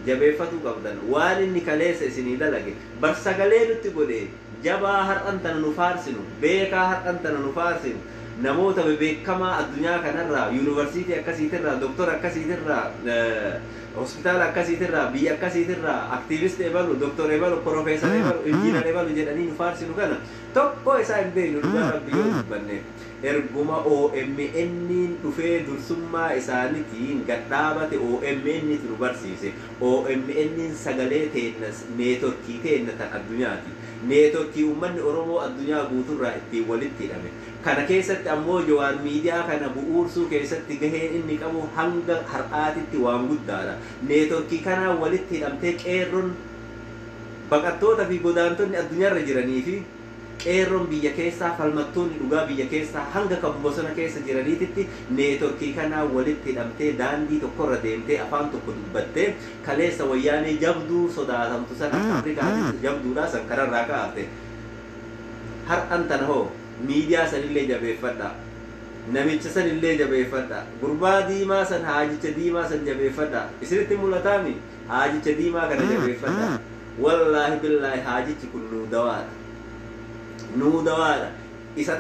jabeeffatuu qabdan waan inni kaleessa isinii dalage bar sagalee nutti godhe jabaa har'an tana nu faarsinu beekaa har'an tana nu faarsinu namoota beekamaa addunyaa kanarraa yuunivarsiitii akkasiitirraa doktora akkasiitirraa hospitaala akkasiitirraa biyya akkasiitirraa aktiivistii ebalu doktora ebalu profeesar ebalu injiinar ebalu jedhanii nu faarsinu kana tokko isaa hin beeknu dhugaa rabbi yoo dubbanne. Erguma OMN dhufee dursummaa isaaniitiin gadhaabate OMN nu barsiise. OMN sagalee teenna neetworkii teenna tan addunyaati. Neetworkii uummanni Oromoo addunyaa guuturraa ittiin walitti hidhame. Kana keessatti ammoo Jawaar miidiyaa kana bu'uursuu keessatti gaheen inni qabu hanga har'aatitti waan guddaadha. Neetworkii kanaan walitti hidhamtee qeerroon baqattoota fi godaantonni addunyaarra jiranii fi qeerroon biyya keessaa falmattoonni dhugaa biyya keessaa hanga kan bosona keessa jiraniititti neetworkii kanaa walitti hidhamtee daandii tokkorra deemtee afaan tokko dubbattee kaleessa wayyaanee jabduu sodaatamtu san Afrikaatti jabduudhaa san kararraa kaa'atte. Har'an tana hoo miidiyaa sanillee jabeeffadha. Namicha sanillee jabeeffadha. Gurbaa diimaa san haajicha diimaa san jabeeffadha. Isinitti mul'ataami haajicha diimaa kana jabeeffadha. Wallaahi billaahi haajichi kun nuu dawaadha. Nuu dawaadha. Isa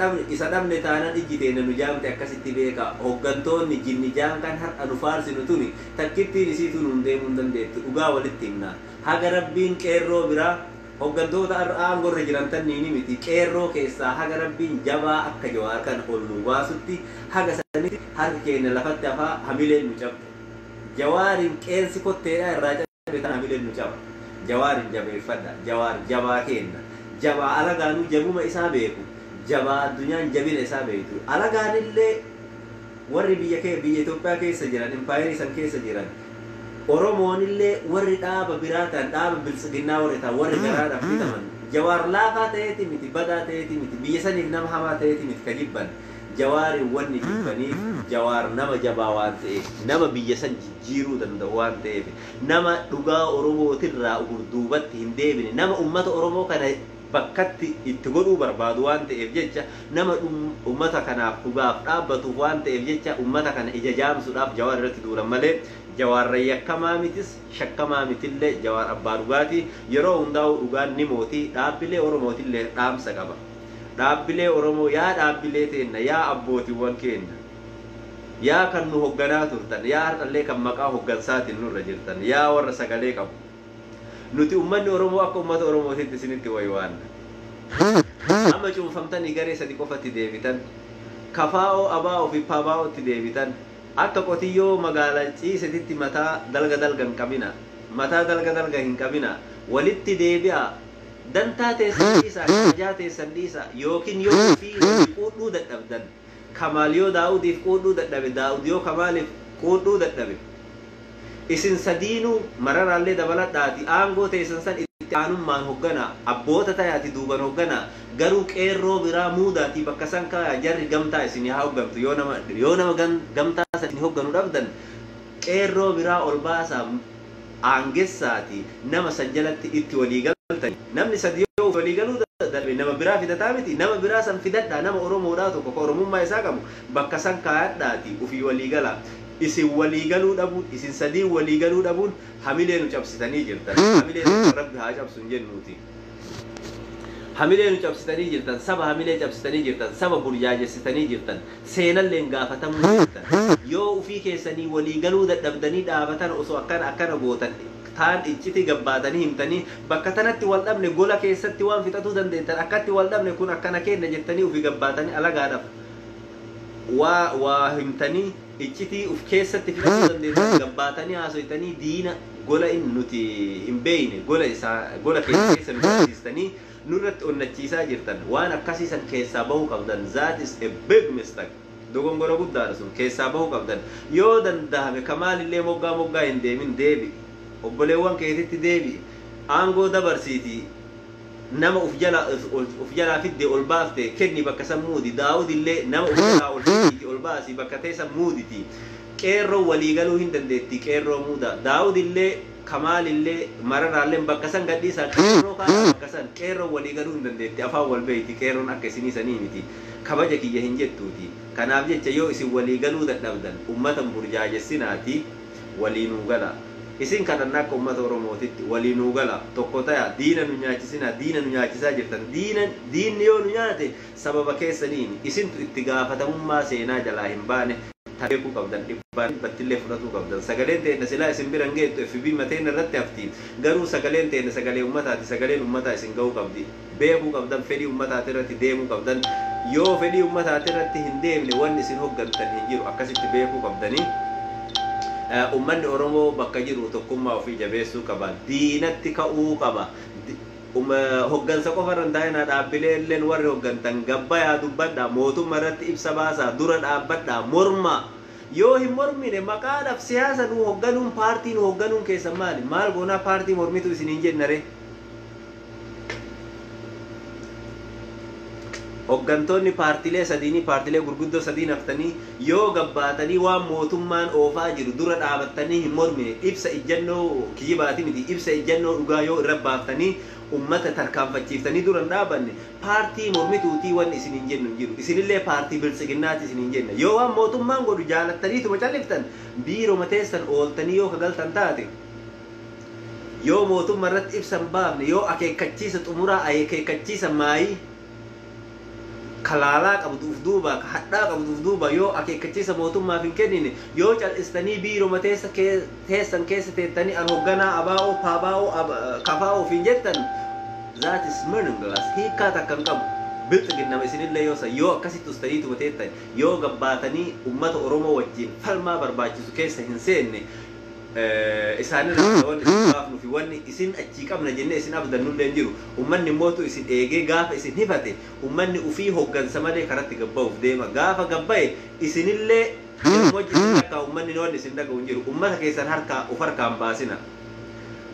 dhabne taanaan ijji teenya nu jaamte akkasitti beeka. Hoggantoonni jinni jaam kan har'a nu faarsinu tuni takkittiin isiitu nuun deemuu hin dandeettu. Dhugaa walitti himna. Haga rabbiin qeerroo biraa hoggantoota aangorra jiran tanniini miti. Qeerroo keessaa haga rabbiin jabaa akka Jawaar kan ol nu baasutti haga sanitti harki keenya lafatti hafaa hamileen nu cabde. Jawaariin qeensi kotteedhaa irraa cabe tan hamileen nu caba. Jawaarin jabeeffadha. Jawaar jabaa kenna. Jabaa alagaanuu jabuma isaa beeku. Jabaa addunyaan jabina isaa beektu. Alagaanillee warri biyya Itoophiyaa keessa jiran, impaayerii san keessa jiran, Oromoonillee warri dhaaba biraa ta'an, dhaaba biltsiginnaa warri ta'an, warri garaadhaaf bitaman, Jawaar laafaa ta'eeti miti, badaa ta'eeti miti, biyya saniif nama hamaa ta'eeti miti ka jibban. Jawaarin wanni jibbaniif Jawaar nama jabaa waan ta'eef, nama biyya san jijjiiruu danda'u waan ta'eef, nama dhugaa Oromootirraa duubatti hin deebine, nama ummata Oromoo kana bakkatti itti godhuu barbaadu waan ta'eef jecha, nama ummata kanaaf dhugaaf dhaabbatuuf waan ta'eef jecha ummata kana ija jaamsuudhaaf Jawaar irratti duulan malee Jawaar yakkamaa mitis shakkamaa mitillee Jawaar abbaa dhugaatii yeroo hundaa'u dhugaan ni mootii. Dhaabbilee Oromootillee dhaamsa qaba. Dhaabbilee Oromoo yaa dhaabbilee teenna, yaa abbootiiwwan keenya, yaa kan nu hogganaa turtan, yaa har'allee kan maqaa hoggansaatiin nurra jirtan, yaa warra sagalee qabu. Nuti uummanni Oromoo akka uummata Oromootitti isinitti waywaanna. Amma cuunfamtanii garee sadi qofatti deebitan. Kafaa'oo abaa'oo fi pabaa'ootti deebitan. Akka qotiyyoo magaalaa ciisetitti mataa dalga dalga hin qabina. Mataa dalga dalga hin qabina. Walitti deebi'a. Dantaa teessan dhiisaa, kabajaa teessan dhiisaa, yookiin yoo ofii walii quudhuu dadhabdan. Kamaal yoo Daawudiif quudhuu dadhabe, Daawud yoo Kamaaliif quudhuu dadhabe. Isin sadiinuu mararaallee dabaladhaati aangoo teessan san Itti aanummaan hoggana, abboota tayaati duuban hoggana. Garuu qeerroo biraa muudaatii bakka san kaayaa, jarri gamtaa isin haa hoggantu. Yoo nama gamtaa san isin hogganu dhabdan, qeerroo biraa ol baasaa, aangessaati nama san jalatti itti walii galtani. Namni sadi yoo walii galuu darbe, nama biraa fidataa miti, nama biraa san fidadhaa. Nama Oromoodhaa tokko ka Oromummaa isaa qabu bakka san kaayadhaati ufii walii gala. Isin walii galuu dhabuun, isin sadii walii galuu dhabuun hamilee nu cabsitanii jirtan. Hamilee Rabbi haa cabsu hin jennuuti. Hamilee nu cabsitanii jirtan, saba hamilee cabsitanii jirtan, saba burjaajessitanii jirtan, seenalleen gaafatamuu jirtan. Yoo ufii keessanii walii galuu dadhabdanii dhaabatan, osoo akkana akkana gootan taan icciti gabbaatanii himtanii, bakka tanatti wal dhabne, gola keessatti waan fixatuu dandeettan, akkatti wal dhabne kun akkana kenna jettanii ufii gabbaatanii alagaadhaaf waa himtanii, iccitii uf keessatti fixatuu dandeettan gabbaatanii haasoytanii, diina gola in nuti hin beeyne gola isaa gola keessa keessa nu barsiistanii nurratti onnachiisaa jirtan. Waan akkasiisan keessaa bahuu qabdan. That is a big mistake. Dogongora guddaadha sun, keessaa bahuu qabdan. Yoo dandahame kamaalillee moggaa moggaa hin deemin, deebi obboleewwan keetitti, deebi aangoo dabarsiiti. Nama uf jalaa fidde ol baafte kenni, bakka san muudi. Daawud illee nama uf jalaa ol fiddiiti ol baasi, bakka teessan muuditi. Qeerroo waliigaluu hin dandeetti, qeerroo muuda. Daawud illee, Kamaalillee, Mararaallee bakka san gadhiisaa, qeerroo kaasa bakka san. Qeerroo waliigaluu hin dandeetti, afaan wal beeyti. Qeerroon akka isinii sanii miti, kabaja kiyya hin jettuuti. Kanaaf jecha yoo isin waliigaluu dadhabdan, ummata burjaajessinaati waliinuu gala. Isin kadhanna akka ummata Oromootitti waliinuu gala, tokko taya. Diina nu nyaachisinaa, diina nu nyaachisaa jirtan. Diina, diinni yoo nu nyaate sababa keessaniin isintu itti gaafatamummaa seenaa jalaa hin baane beekuu qabdan. Dhibbaan dhibbattillee fudhatuu qabdan. Sagaleen teenna silaa isin bira hin geettu, FB mateen irratti hafti. Garuu sagaleen teenna sagalee ummataati, sagaleen ummataa isin ga'uu qabdi. Beekuu qabdan, fedhii ummataati irratti deemuu qabdan. Yoo fedhii ummataati irratti hin deemne, wanni isin hoggantan hin jiru, akkasitti beekuu qabdanii. Ummanni Oromoo bakka jiru tokkummaa ofii jabeessuu qaba, diinatti ka'uu qaba. Hoggansa qofa irra hin taa'inaa, dhaabbilee illeen warri hoggantan gabbayaa dubbadha, mootummaa irratti ibsa baasaa, dura dhaabbadha, morma. Yoo hin mormine, maqaadhaaf siyaasa nu hogganuun, paartii nu hogganuun keessan maali? Maal goonaa paartii mormitu isin hin jennare? Hoggantoonni paartiilee sadiinii, paartiilee gurguddoo sadiin haftanii, yoo gabbaatanii waan mootummaan oofaa jiru dura dhaabattanii hin mormine, ibsa ijjannoo kijibaati miti, ibsa ijjannoo dhugaa yoo irra baaftanii ummata tarkaanfachiiftanii dura hin dhaabanne, paartii mormituutii wanni isin hin jennu hin jiru. Isinillee paartii Biltsiginnaati isin hin jenna. Yoo waan mootummaan godhu jaalattaniituma calliftan, biiroma teessan ooltanii yoo kagaltan taate, yoo mootummaa irratti ibsa hin baafne, yoo akeekkachiisa xumuraa, akeekkachiisa maayii kalaalaa qabduuf duuba, ka hadhaa qabduuf duuba, yoo akeekkachiisa mootummaaf hin kennine, yoo cal'istanii biiroma teessan keessa teettanii an hogganaa abaa'oo, paabaa'oo, kafaa'oo hin jettan, that is meaningless, hiikkaa takka hin qabu. Bilxiginnama isinillee yoo san, yoo akkasitti ustaniituma teettan, yoo gabbaatanii ummata Oromoo wajjin falmaa barbaachisu keessa hin seenne, isaanirraa wanni isin baafnu fi wanni isin achii qabna jennee isin abdannullee hin jiru. Ummanni mootu isin eegee gaafa isin hifate, ummanni ufii hoggansa malee karatti gabba'uuf deema. Gaafa gabba'e isinillee yeroo isin takka ummanni wanni isin dhaga'u hin jiru. Ummata keessan harkaa uf harkaan baasina.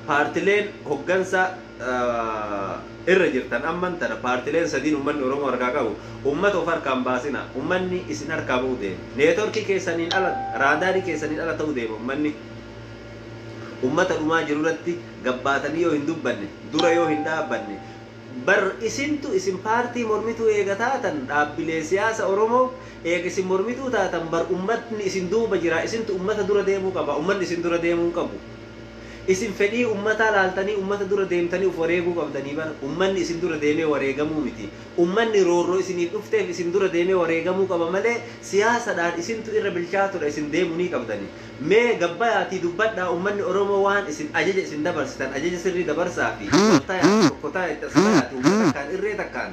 Paartileen hoggansa irra jirtan amman tana, paartileen sadiin ummanni Oromoo harkaa qabu, ummata of harkaan baasina. Ummanni isin harkaa ba'uu deema. Neetworkii keessaniin ala, raadaarii keessaniin ala ta'uu deema ummanni. Ummata dhumaa jiru irratti gabbaatanii yoo hin dubbanne, dura yoo hin dhaabbanne, bar isintu isin paartii mormituu eega taatan, dhaabbilee siyaasa Oromoo eega isin mormituu taatan, bar ummatni isin duuba jira. Isintu ummata dura deemuu qaba, ummanni isin dura deemuu hin qabu. Isin fedhii ummataa laaltanii ummata dura deemtanii uf wareeguu qabdanii bara. Ummanni isin dura deemee wareegamuu miti. Ummanni roorroo isiniif dhufteef isin dura deemee wareegamuu qaba malee, siyaasadhaan isintu irra bilchaatudha, isin deemuu ni qabdani. Mee gabbayaatii dubbadhaa. Ummanni Oromoo waan isin ajaja isin dabarsitan ajaja sirrii dabarsaa fi waltayaa tokko ta'a itti as bayaati, ummata takkaan, irree takkaan,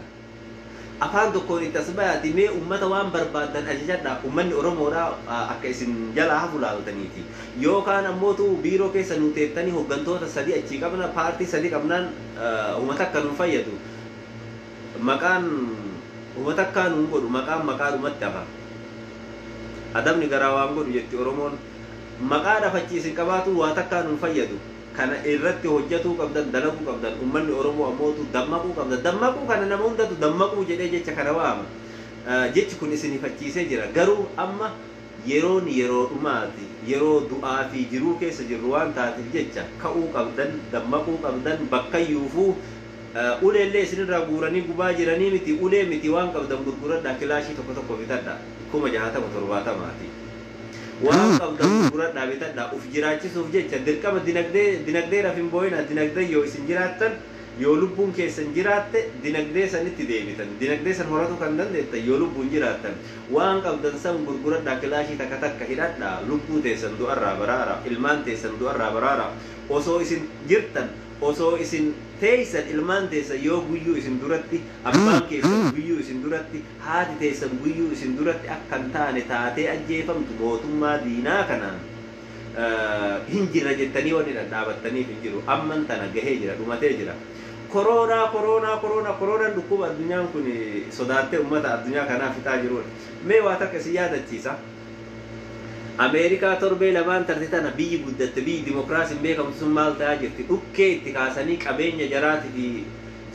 afaan tokkoon itti as bayaati. Mee ummata waan barbaaddan ajajadha. Ummanni Oromoodha akka isin jalaa hafu laaltaniiti. Yookaan ammootu biiroo keessa nu teettanii hoggantoota sadi achii qabna, paartii sadi qabnaan uummata akka nuun fayyadu. Maqaan uummata akkaa nuun godhu, maqaan maqaadhumatti hafa. Adabni garaa waan godhu jetti Oromoon. Maqaa dhafachi isin qabaatu waa takkaa nuun fayyadu. Kana irratti hojjetuu qabdan, dalaguu qabdan. Uummanni Oromoo ammootu dammaquu qabda. Dammaquu kana nama hundatu dammaquu jedhee jecha kana waama. Jechi kun isin ifachiisee jira. Garuu amma yeroon yeroo dhumaati, yeroo du'aa fi jiruu keessa jirru waan taateef jecha ka'uu qabdan, dammaquu qabdan. Bakkayyuufuu uleellee isinirraa guuranii gubaa jiranii miti, ulee miti, waan qabdan gurguradhaa, kilaashii tokko tokko bitadhaa, 60,000 70,000ti. Waan qabdan gurguradhaa, bitadhaa, uf jiraachisuuf jecha dirqama. Dinagdee, dinagdeedhaaf hin boo'inaa. Dinagdee yoo isin jiraattan, yoo lubbuun keessan jiraatte, dinagdee sanitti deebitan. Dinagdee san horatu kan dandeettan yoo lubbuun jiraattan. Waan qabdan san gurguradhaa, kilaashii takka takka hidhadhaa, lubbuu teessan du'arraa baraara, ilmaan teessan du'arraa baraara. Osoo isin jirtan, osoo isin teessan, ilmaan teessan yoo guyyuu isin duratti, abbaan keessan guyyuu isin duratti, haati teessan guyyuu isin duratti akka hin taane taatee ajjeefamtu mootummaa diinaa kanaan, hin jirra jettanii wanni dhadhaabattaniif hin jiru. Amman tana gahee jira, dhumatee jira. Koroonaa, koroonaa, koroonaa, koroonaan dhukkuba addunyaan kun sodaattee uummata addunyaa kanaa fixaa jirudha. Mee waa takka isin yaadachiisa. Ameerikaa torbee lamaan tarte tana, biyyi guddatte, biyyi dimokiraasiin beekamtu sun maal ta'aa jirti? Dhukkee itti kaasanii, qabeenya jaraatii fi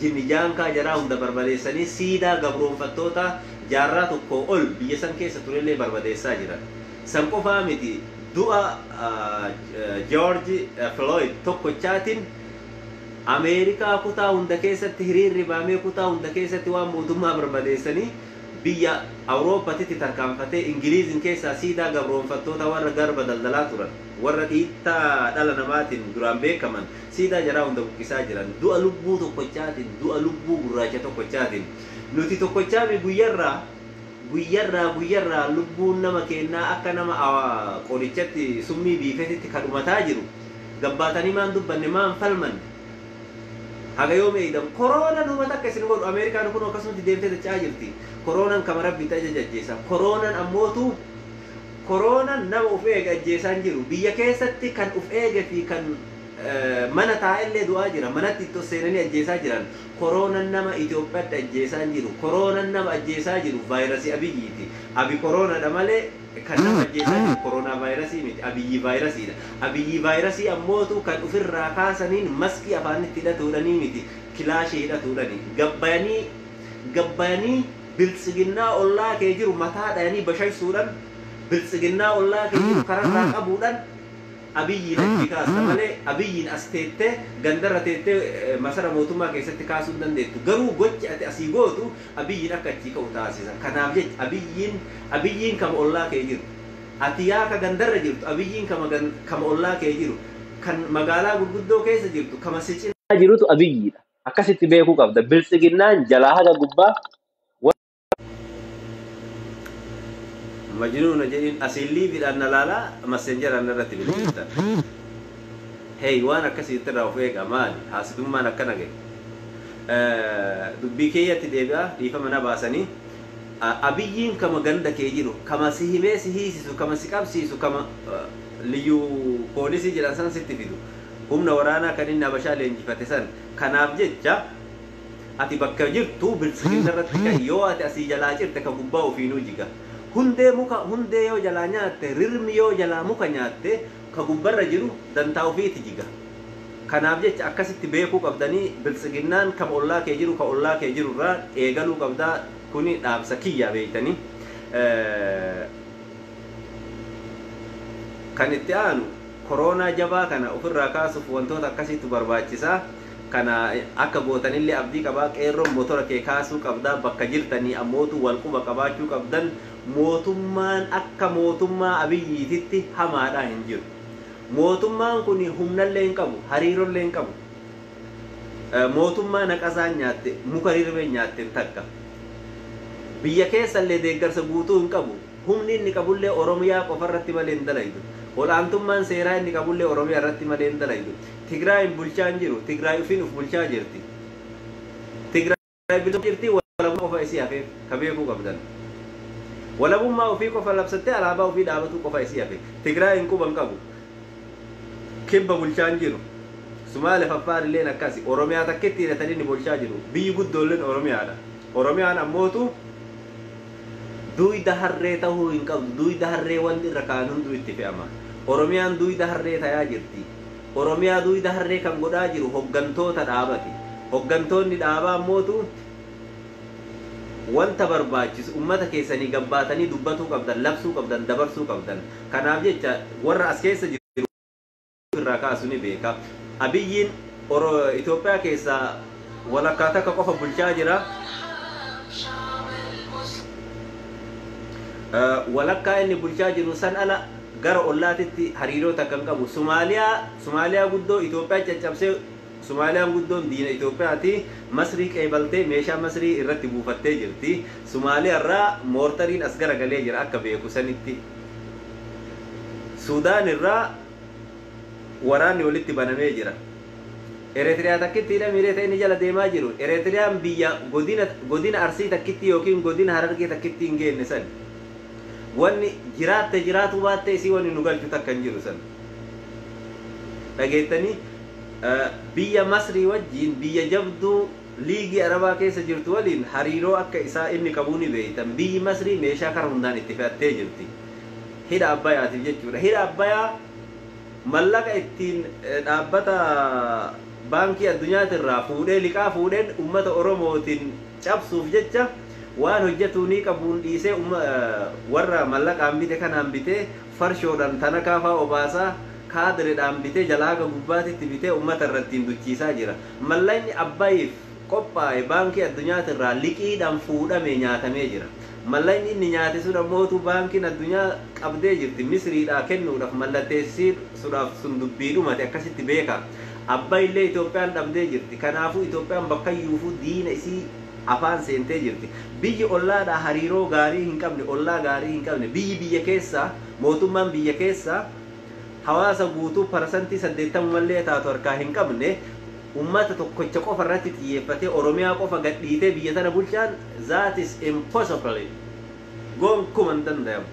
jinnijaankaa jaraa hunda barbadeessanii, siidaa gabroonfattoota jaarraa tokko ol biyya san keessa turellee barbadeessaa jiran. San qofaa miti, du'a George Floyd tokkochaatiin Ameerikaa kutaa hunda keessatti hiriirri baamee, kutaa hunda keessatti waan mootummaa barbadeessanii, biyya Awurooppatitti tarkaanfatee, Ingiliizin keessaa siidaa gabroonfattoota warra garba daldalaa turan, warra dhiittaa dhala namaatiin duraan beekaman, siidaa jaraa hunda buqqisaa jiran. Du'a lubbuu tokkochaatiin, du'a lubbuu gurraacha tokkochaatiin. Nuti tokkochaami guyyarraa guyyarraa guyyarraa lubbuun nama kennaa akka nama qorichatti summii biifetitti kadhumataa jiru. Gabbaatanii maan dubbanne, maan falmanne? Haga yoom eeydan? Koroonaan uummata akka isin godhu, Ameerikaan kun akkasumatti deemtee dachaa jirti. Koroonaan kama Rabbi itti ajaja ajjeesa. Koroonaan ammootu, koroonaan nama uf eege ajjeesaan jiru. Biyya keessatti kan uf eege fi kan mana taa'ellee du'aa jira. Manatti itti seenanii ajjeesaa jiran. Koroonaan nama Itoophiyaatti ajjeesaan jiru. Koroonaan nama ajjeesaa jiru vaayirasii Abiyyiiti. Abi koroonaadha malee kan nama ajjeesaa jiru koroonaa vaayirasii miti. Abiyyi vaayirasiidha. Abiyyi vaayirasii ammootu kan ofirraa kaasaniin maskii afaanitti hidhatuudhanii miti. Kilaashii hidhatuudhani. Gabbayanii gabbayanii biltsiginnaa ollaa kee jiru mataa dhayanii bashaysuudhaan, biltsiginnaa ollaa kee jiru kararraa qabuudhaan Abiyyiin achi kaasta malee Abiyyiin as teettee, gandarra teettee, masara mootummaa keessatti kaasuu hin dandeettu. Garuu gochi ati asii gootu Abiyyiin akka achii ka'u taasisa. Kanaaf jecha Abiyyiin kama ollaa kee jiru. Ati yaa ka gandarra jirtu, Abiyyiin kama ollaa kee jiru. Kan magaalaa gurguddoo keessa jirtu, kama si cinaa jirutu Abiyyiidha. Akkasitti beekuu qabda. Biltsiginnaan jalaa haga gubbaa. Majnuuna jedhin asiin liiviidhaan na laalaa, Messengeraan irratti bilbiltan. Hey, waan akkasiitti irraa of eega. Maali haasidummaan akkana gahe? Dubbii keeyyatti deebi'a, dhiifama na baasanii. Abiyyiin kama ganda kee jiru, kama si himee si hiisisu, kama si qabsiisu, kama liyyuu poolisii jedhan san sitti fidu. Humna waraanaa kan inni Habashaa leenjifate san. Kanaaf jecha ati bakka jirtu biltsiginna irratti ka'i. Yoo ati asii jalaa cirte, ka gubbaa ofiinuu jiga. Hundee muka, hundee yoo jalaa nyaatte, rirmi yoo jalaa muka nyaatte, ka gubbarra jiru dantaa ofiiti jiga. Kanaaf jecha akkasitti beekuu qabdanii, biltsiginnaan kama ollaa kee jiru, ka ollaa kee jiru irraa eegaluu qabdaa. Kuni dhaamsa kiyyaa beeytanii. Kan itti aanu, koroonaa jabaa kana ofirraa kaasuuf wantoota akkasiitu barbaachisaa. Kana akka gootanillee abdii qabaa. Qeerroon motora kee kaasuu qabdaa. Bakka jirtanii ammootu wal quba qabaachuu qabdan. Mootummaan akka mootummaa Abiyyiititti hamaadhaa hin jiru. Mootummaan kun humnallee hin qabu, hariirollee hin qabu. Mootummaa naqasaan nyaatte, muka rirmeen nyaatte takka. Biyya keessallee deeggarsa guutuu hin qabu. Humni inni qabullee Oromiyaa qofarratti malee hin dalaydu. Ol'aantummaan seeraa inni qabullee Oromiyaa irratti malee hin dalaydu. Tigraayin bulchaa hin jiru. Tigraay ufiin uf bulchaa jirti. Tigraay bulchaa jirti, walabummaa qofa isii hafeef ka beekuu qabdan. Walabummaa ofii qofa labsattee alaabaa ofii dhaabatu qofa isii hafe. Tigraayin quba hin qabu. Kibba bulchaa hin jiru. Sumaale, Affaar illeen akkasi. Oromiyaa takkitti hidhatanii inni bulchaa jiru. Biyyi guddoolleen Oromiyaadha. Oromiyaan ammootu duuyda harree tahuu hin qabdu. Duuyda harree wanti irra kaan hunduu itti fe'ama. Oromiyaan duuyda harree tayaa jirti. Oromiyaa duyda harree kan godhaa jiru hoggantoota dhaabati. Hoggantoonni dhaabaa ammootu wanta barbaachisu ummata keessanii gabbaatanii dubbatuu qabdan, labsuu qabdan, dabarsuu qabdan. Kanaaf jecha warra as keessa jiru irraa kaasu ni beeka. Abiyyiin Itoophiyaa keessaa walakkaa takka qofa bulchaa jira. Walakkaa inni bulchaa jiru san ala gara ollaatitti hariiroo takka hin qabu. Somaaliyaa guddoo Itoophiyaa caccabsee, Somaaliyaan guddoon diina Itoophiyaati. Masrii qeebaltee meeshaa Masrii irratti buufattee jirti. Somaaliyaa irraa moortariin as garagalee jira akka beeku sanitti. Suudaan irraa waraanni walitti banamee jira. Eritiriyaa takkitti hidhamiree ta'e inni jala deemaa jiru. Eritiriyaan biyya godina Arsii takkitti yookiin godina Harargee takkitti hin geenne san. Wanni jiraatte jiraatu baatte isii wanni nu galchu takka hin jiru san. Dhageettanii, biyya Masrii wajjiin, biyya jabduu liigii Arabaa keessa jirtu waliin hariiroo akka isaa inni qabuu ni beektan. Biyyi Masrii meeshaa kara hundaan itti fe'attee jirti. Hidha Abbayaatiif jechuudha. Hidha Abbayaa mallaqa ittiin dhaabbata baankii addunyaatirraa fuudhee, liqaa fuudheen ummata Oromootiin cabsuuf jecha waan hojjetuu ni qabuun dhiisee, warra mallaqaan bite kanaan bitee, farshoodhaan tanakaa fa'aa obaasaa, kaadireedhaan bitee, jalaa haga gubbaatitti bitee ummata irratti duchiisaa jira. Mallaqni Abbayiif qophaa'e baankii addunyaatirraa liqiidhaan fuudhame nyaatamee jira. Mallaqni inni nyaate sun ammootu baankiin addunyaa qabdee jirti. Misriidhaa kennuudhaaf mallatteessisuudhaaf sun dubbii dhumate, akkasitti beeka. Abbayillee Itoophiyaan dhabdee jirti. Kanaafuu Itoophiyaan bakka iyyuufuu diina isii afaan seentee jirti. Biyyi ollaadhaa hariiroo gaarii hin qabne, ollaa gaarii hin qabne, biyyi biyya keessaa, mootummaan biyya keessaa hawaasa guutuu 80% mallee taatu harkaa hin qabne, ummata tokkocha qofa irratti xiyyeeffatee Oromiyaa qofa gadhiitee biyya tana bulchaan, that is impossible. Gonkuma hin danda'amu.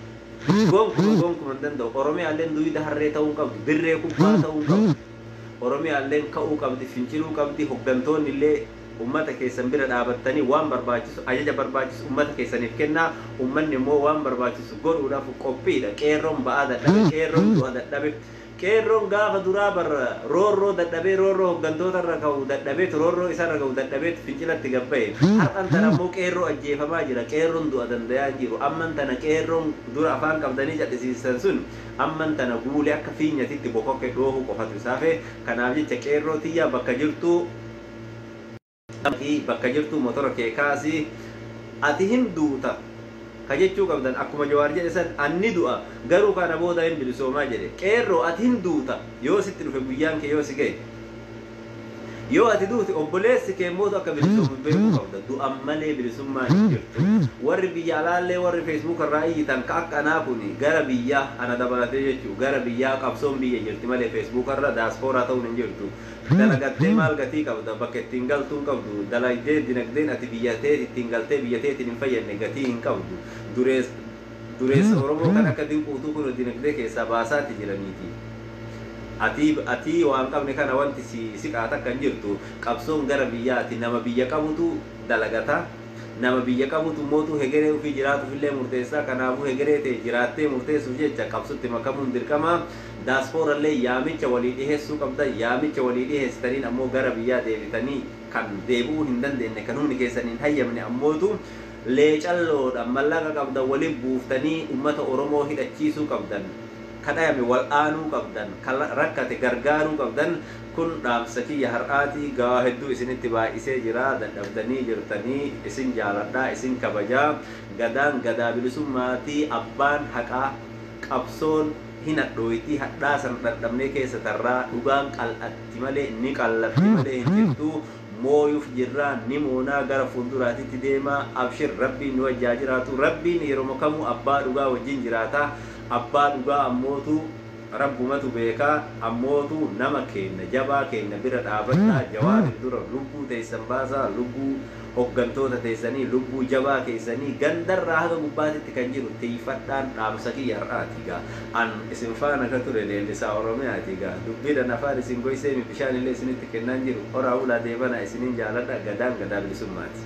Gonkuma gonkuma hin danda'u. Oromiyaalleen duyda harree ta'uu hin qabdu. Dirree kubbaa ta'uu hin qabdu. Oromiyaalleen ka'uu qabdi, finciluu qabdi, hoggantoonni illee ummata keessan bira dhaabattanii waan barbaachisu, ajaja barbaachisu ummata keessaniif kennaa, ummanni immoo waan barbaachisu godhuudhaaf qophiidha. Qeerroon ba'aa dadhabe, qeerroon du'a dadhabe. Qeerroon gaafa duraa bar roorroo dadhabee, roorroo hoggantoota irra ka'u dadhabeetu, roorroo isarra ka'u dadhabeetu fincilatti gabba'e. Har'an tana immoo qeerroo ajjeefamaa jira. Qeerroon du'a dandayaa hin jiru. Amman tana qeerroon dura afaan qabdanii cal'isiisan sun amman tana guulee akka fiinyatitti bokokke dhoohuu qofatu isaafe. Kanaaf jecha qeerroo tiyyaa, bakka jirtuu bakka jirtu motora kee kaasii, ati hin duuta ka jechuu qabdan. Akkuma Jawaar jedhe san, anni du'a garuu kana booda hin bilisoomaa jedhe. Qeerroo, ati hin duuta yoo sitti dhufe, guyyaan kee yoo si ga'e. Yoo ati duute obboleessi kee mootu akka bilisoomu beekuu qabda. Du'an malee bilisummaan hin jirtu. Warri biyya alaallee, warri Facebook irraa iyyitan ka akka anaa kun, gara biyyaa ana dabalatee jechuu, gara biyyaa qabsoon biyya jirti malee Facebook irra daaspooraa ta'uun hin jirtu. Dalagattee maal gatii qabda? Bakka ittiin galtuun qabdu. Dalagdee dinagdeen ati biyya teet ittiin galtee biyya teetiin hin fayyadne gatii hin qabdu. Dureessa Oromoo kan akka Dinquutuu kun dinagdee keessaa baasaati jiraniiti. Ati waan qabne kana wanti si siqaa takka hin jirtu. Qabsoon gara biyyaati. Nama biyya qabutu dalagata. Nama biyya qabutu mootu hegeree ofii jiraatuuf illee murteessaa. Kanaafuu hegeree ta'e jiraattee murteessuuf jecha qabsotti makamuun dirqama. Daaspoorallee yaamicha walii dhiheessuu qabda. Yaamicha walii dhiheessitaniin ammoo gara biyyaa deebitanii, kan deebi'uu hin dandeenye, kan humni keessan hin hayyamne ammootu leecalloodha mallaqa qabdan waliin buuftanii ummata Oromoo hidhachiisuu qabdan, kadhayame wal aanuu qabdan, kan rakkate gargaaruu qabdan. Kun dhaamsa kiyya har'aatii. Gaa hedduu isinitti baay'isee jira, dadhabdanii jirtanii. Isin jaaladhaa, isin kabajaa. Gadaan gadaa bilisummaatii, abbaan haqaa. Qabsoon hin hadhooyti, hadhaa san dhandhamnee keessa tarraa. Dhugaan qal'atti malee, ni qallatti malee hin jirtu. Mooyuuf jirraa, ni moonaa, gara fuulduraatitti deemaa. Abshir, Rabbiin nu wajjaa jiraatu. Rabbiin yeroo kamuu abbaa dhugaa wajjin jiraata. Abbaa dhugaa ammootu Rabbumatu beekaa. Ammootu nama keenya, jabaa keenya bira dhaabadhaa. Jawaarin dura lubbuu teessan baasaa, lubbuu hoggantoota teessanii, lubbuu jabaa keessanii gandarraa haga gubbaatitti kan jiru tiifadhaan. Dhaamsa kiyya har'aati gaa. An isin faana ka ture Leellisaa Oromiyaati. Gaa dubbiidhaan afaan isin goyseemi, bishaan illee isinitti kennaan jiru. Horaa ulaa deebana, isinin jaaladha. Gadaan gadaa bilisummaati.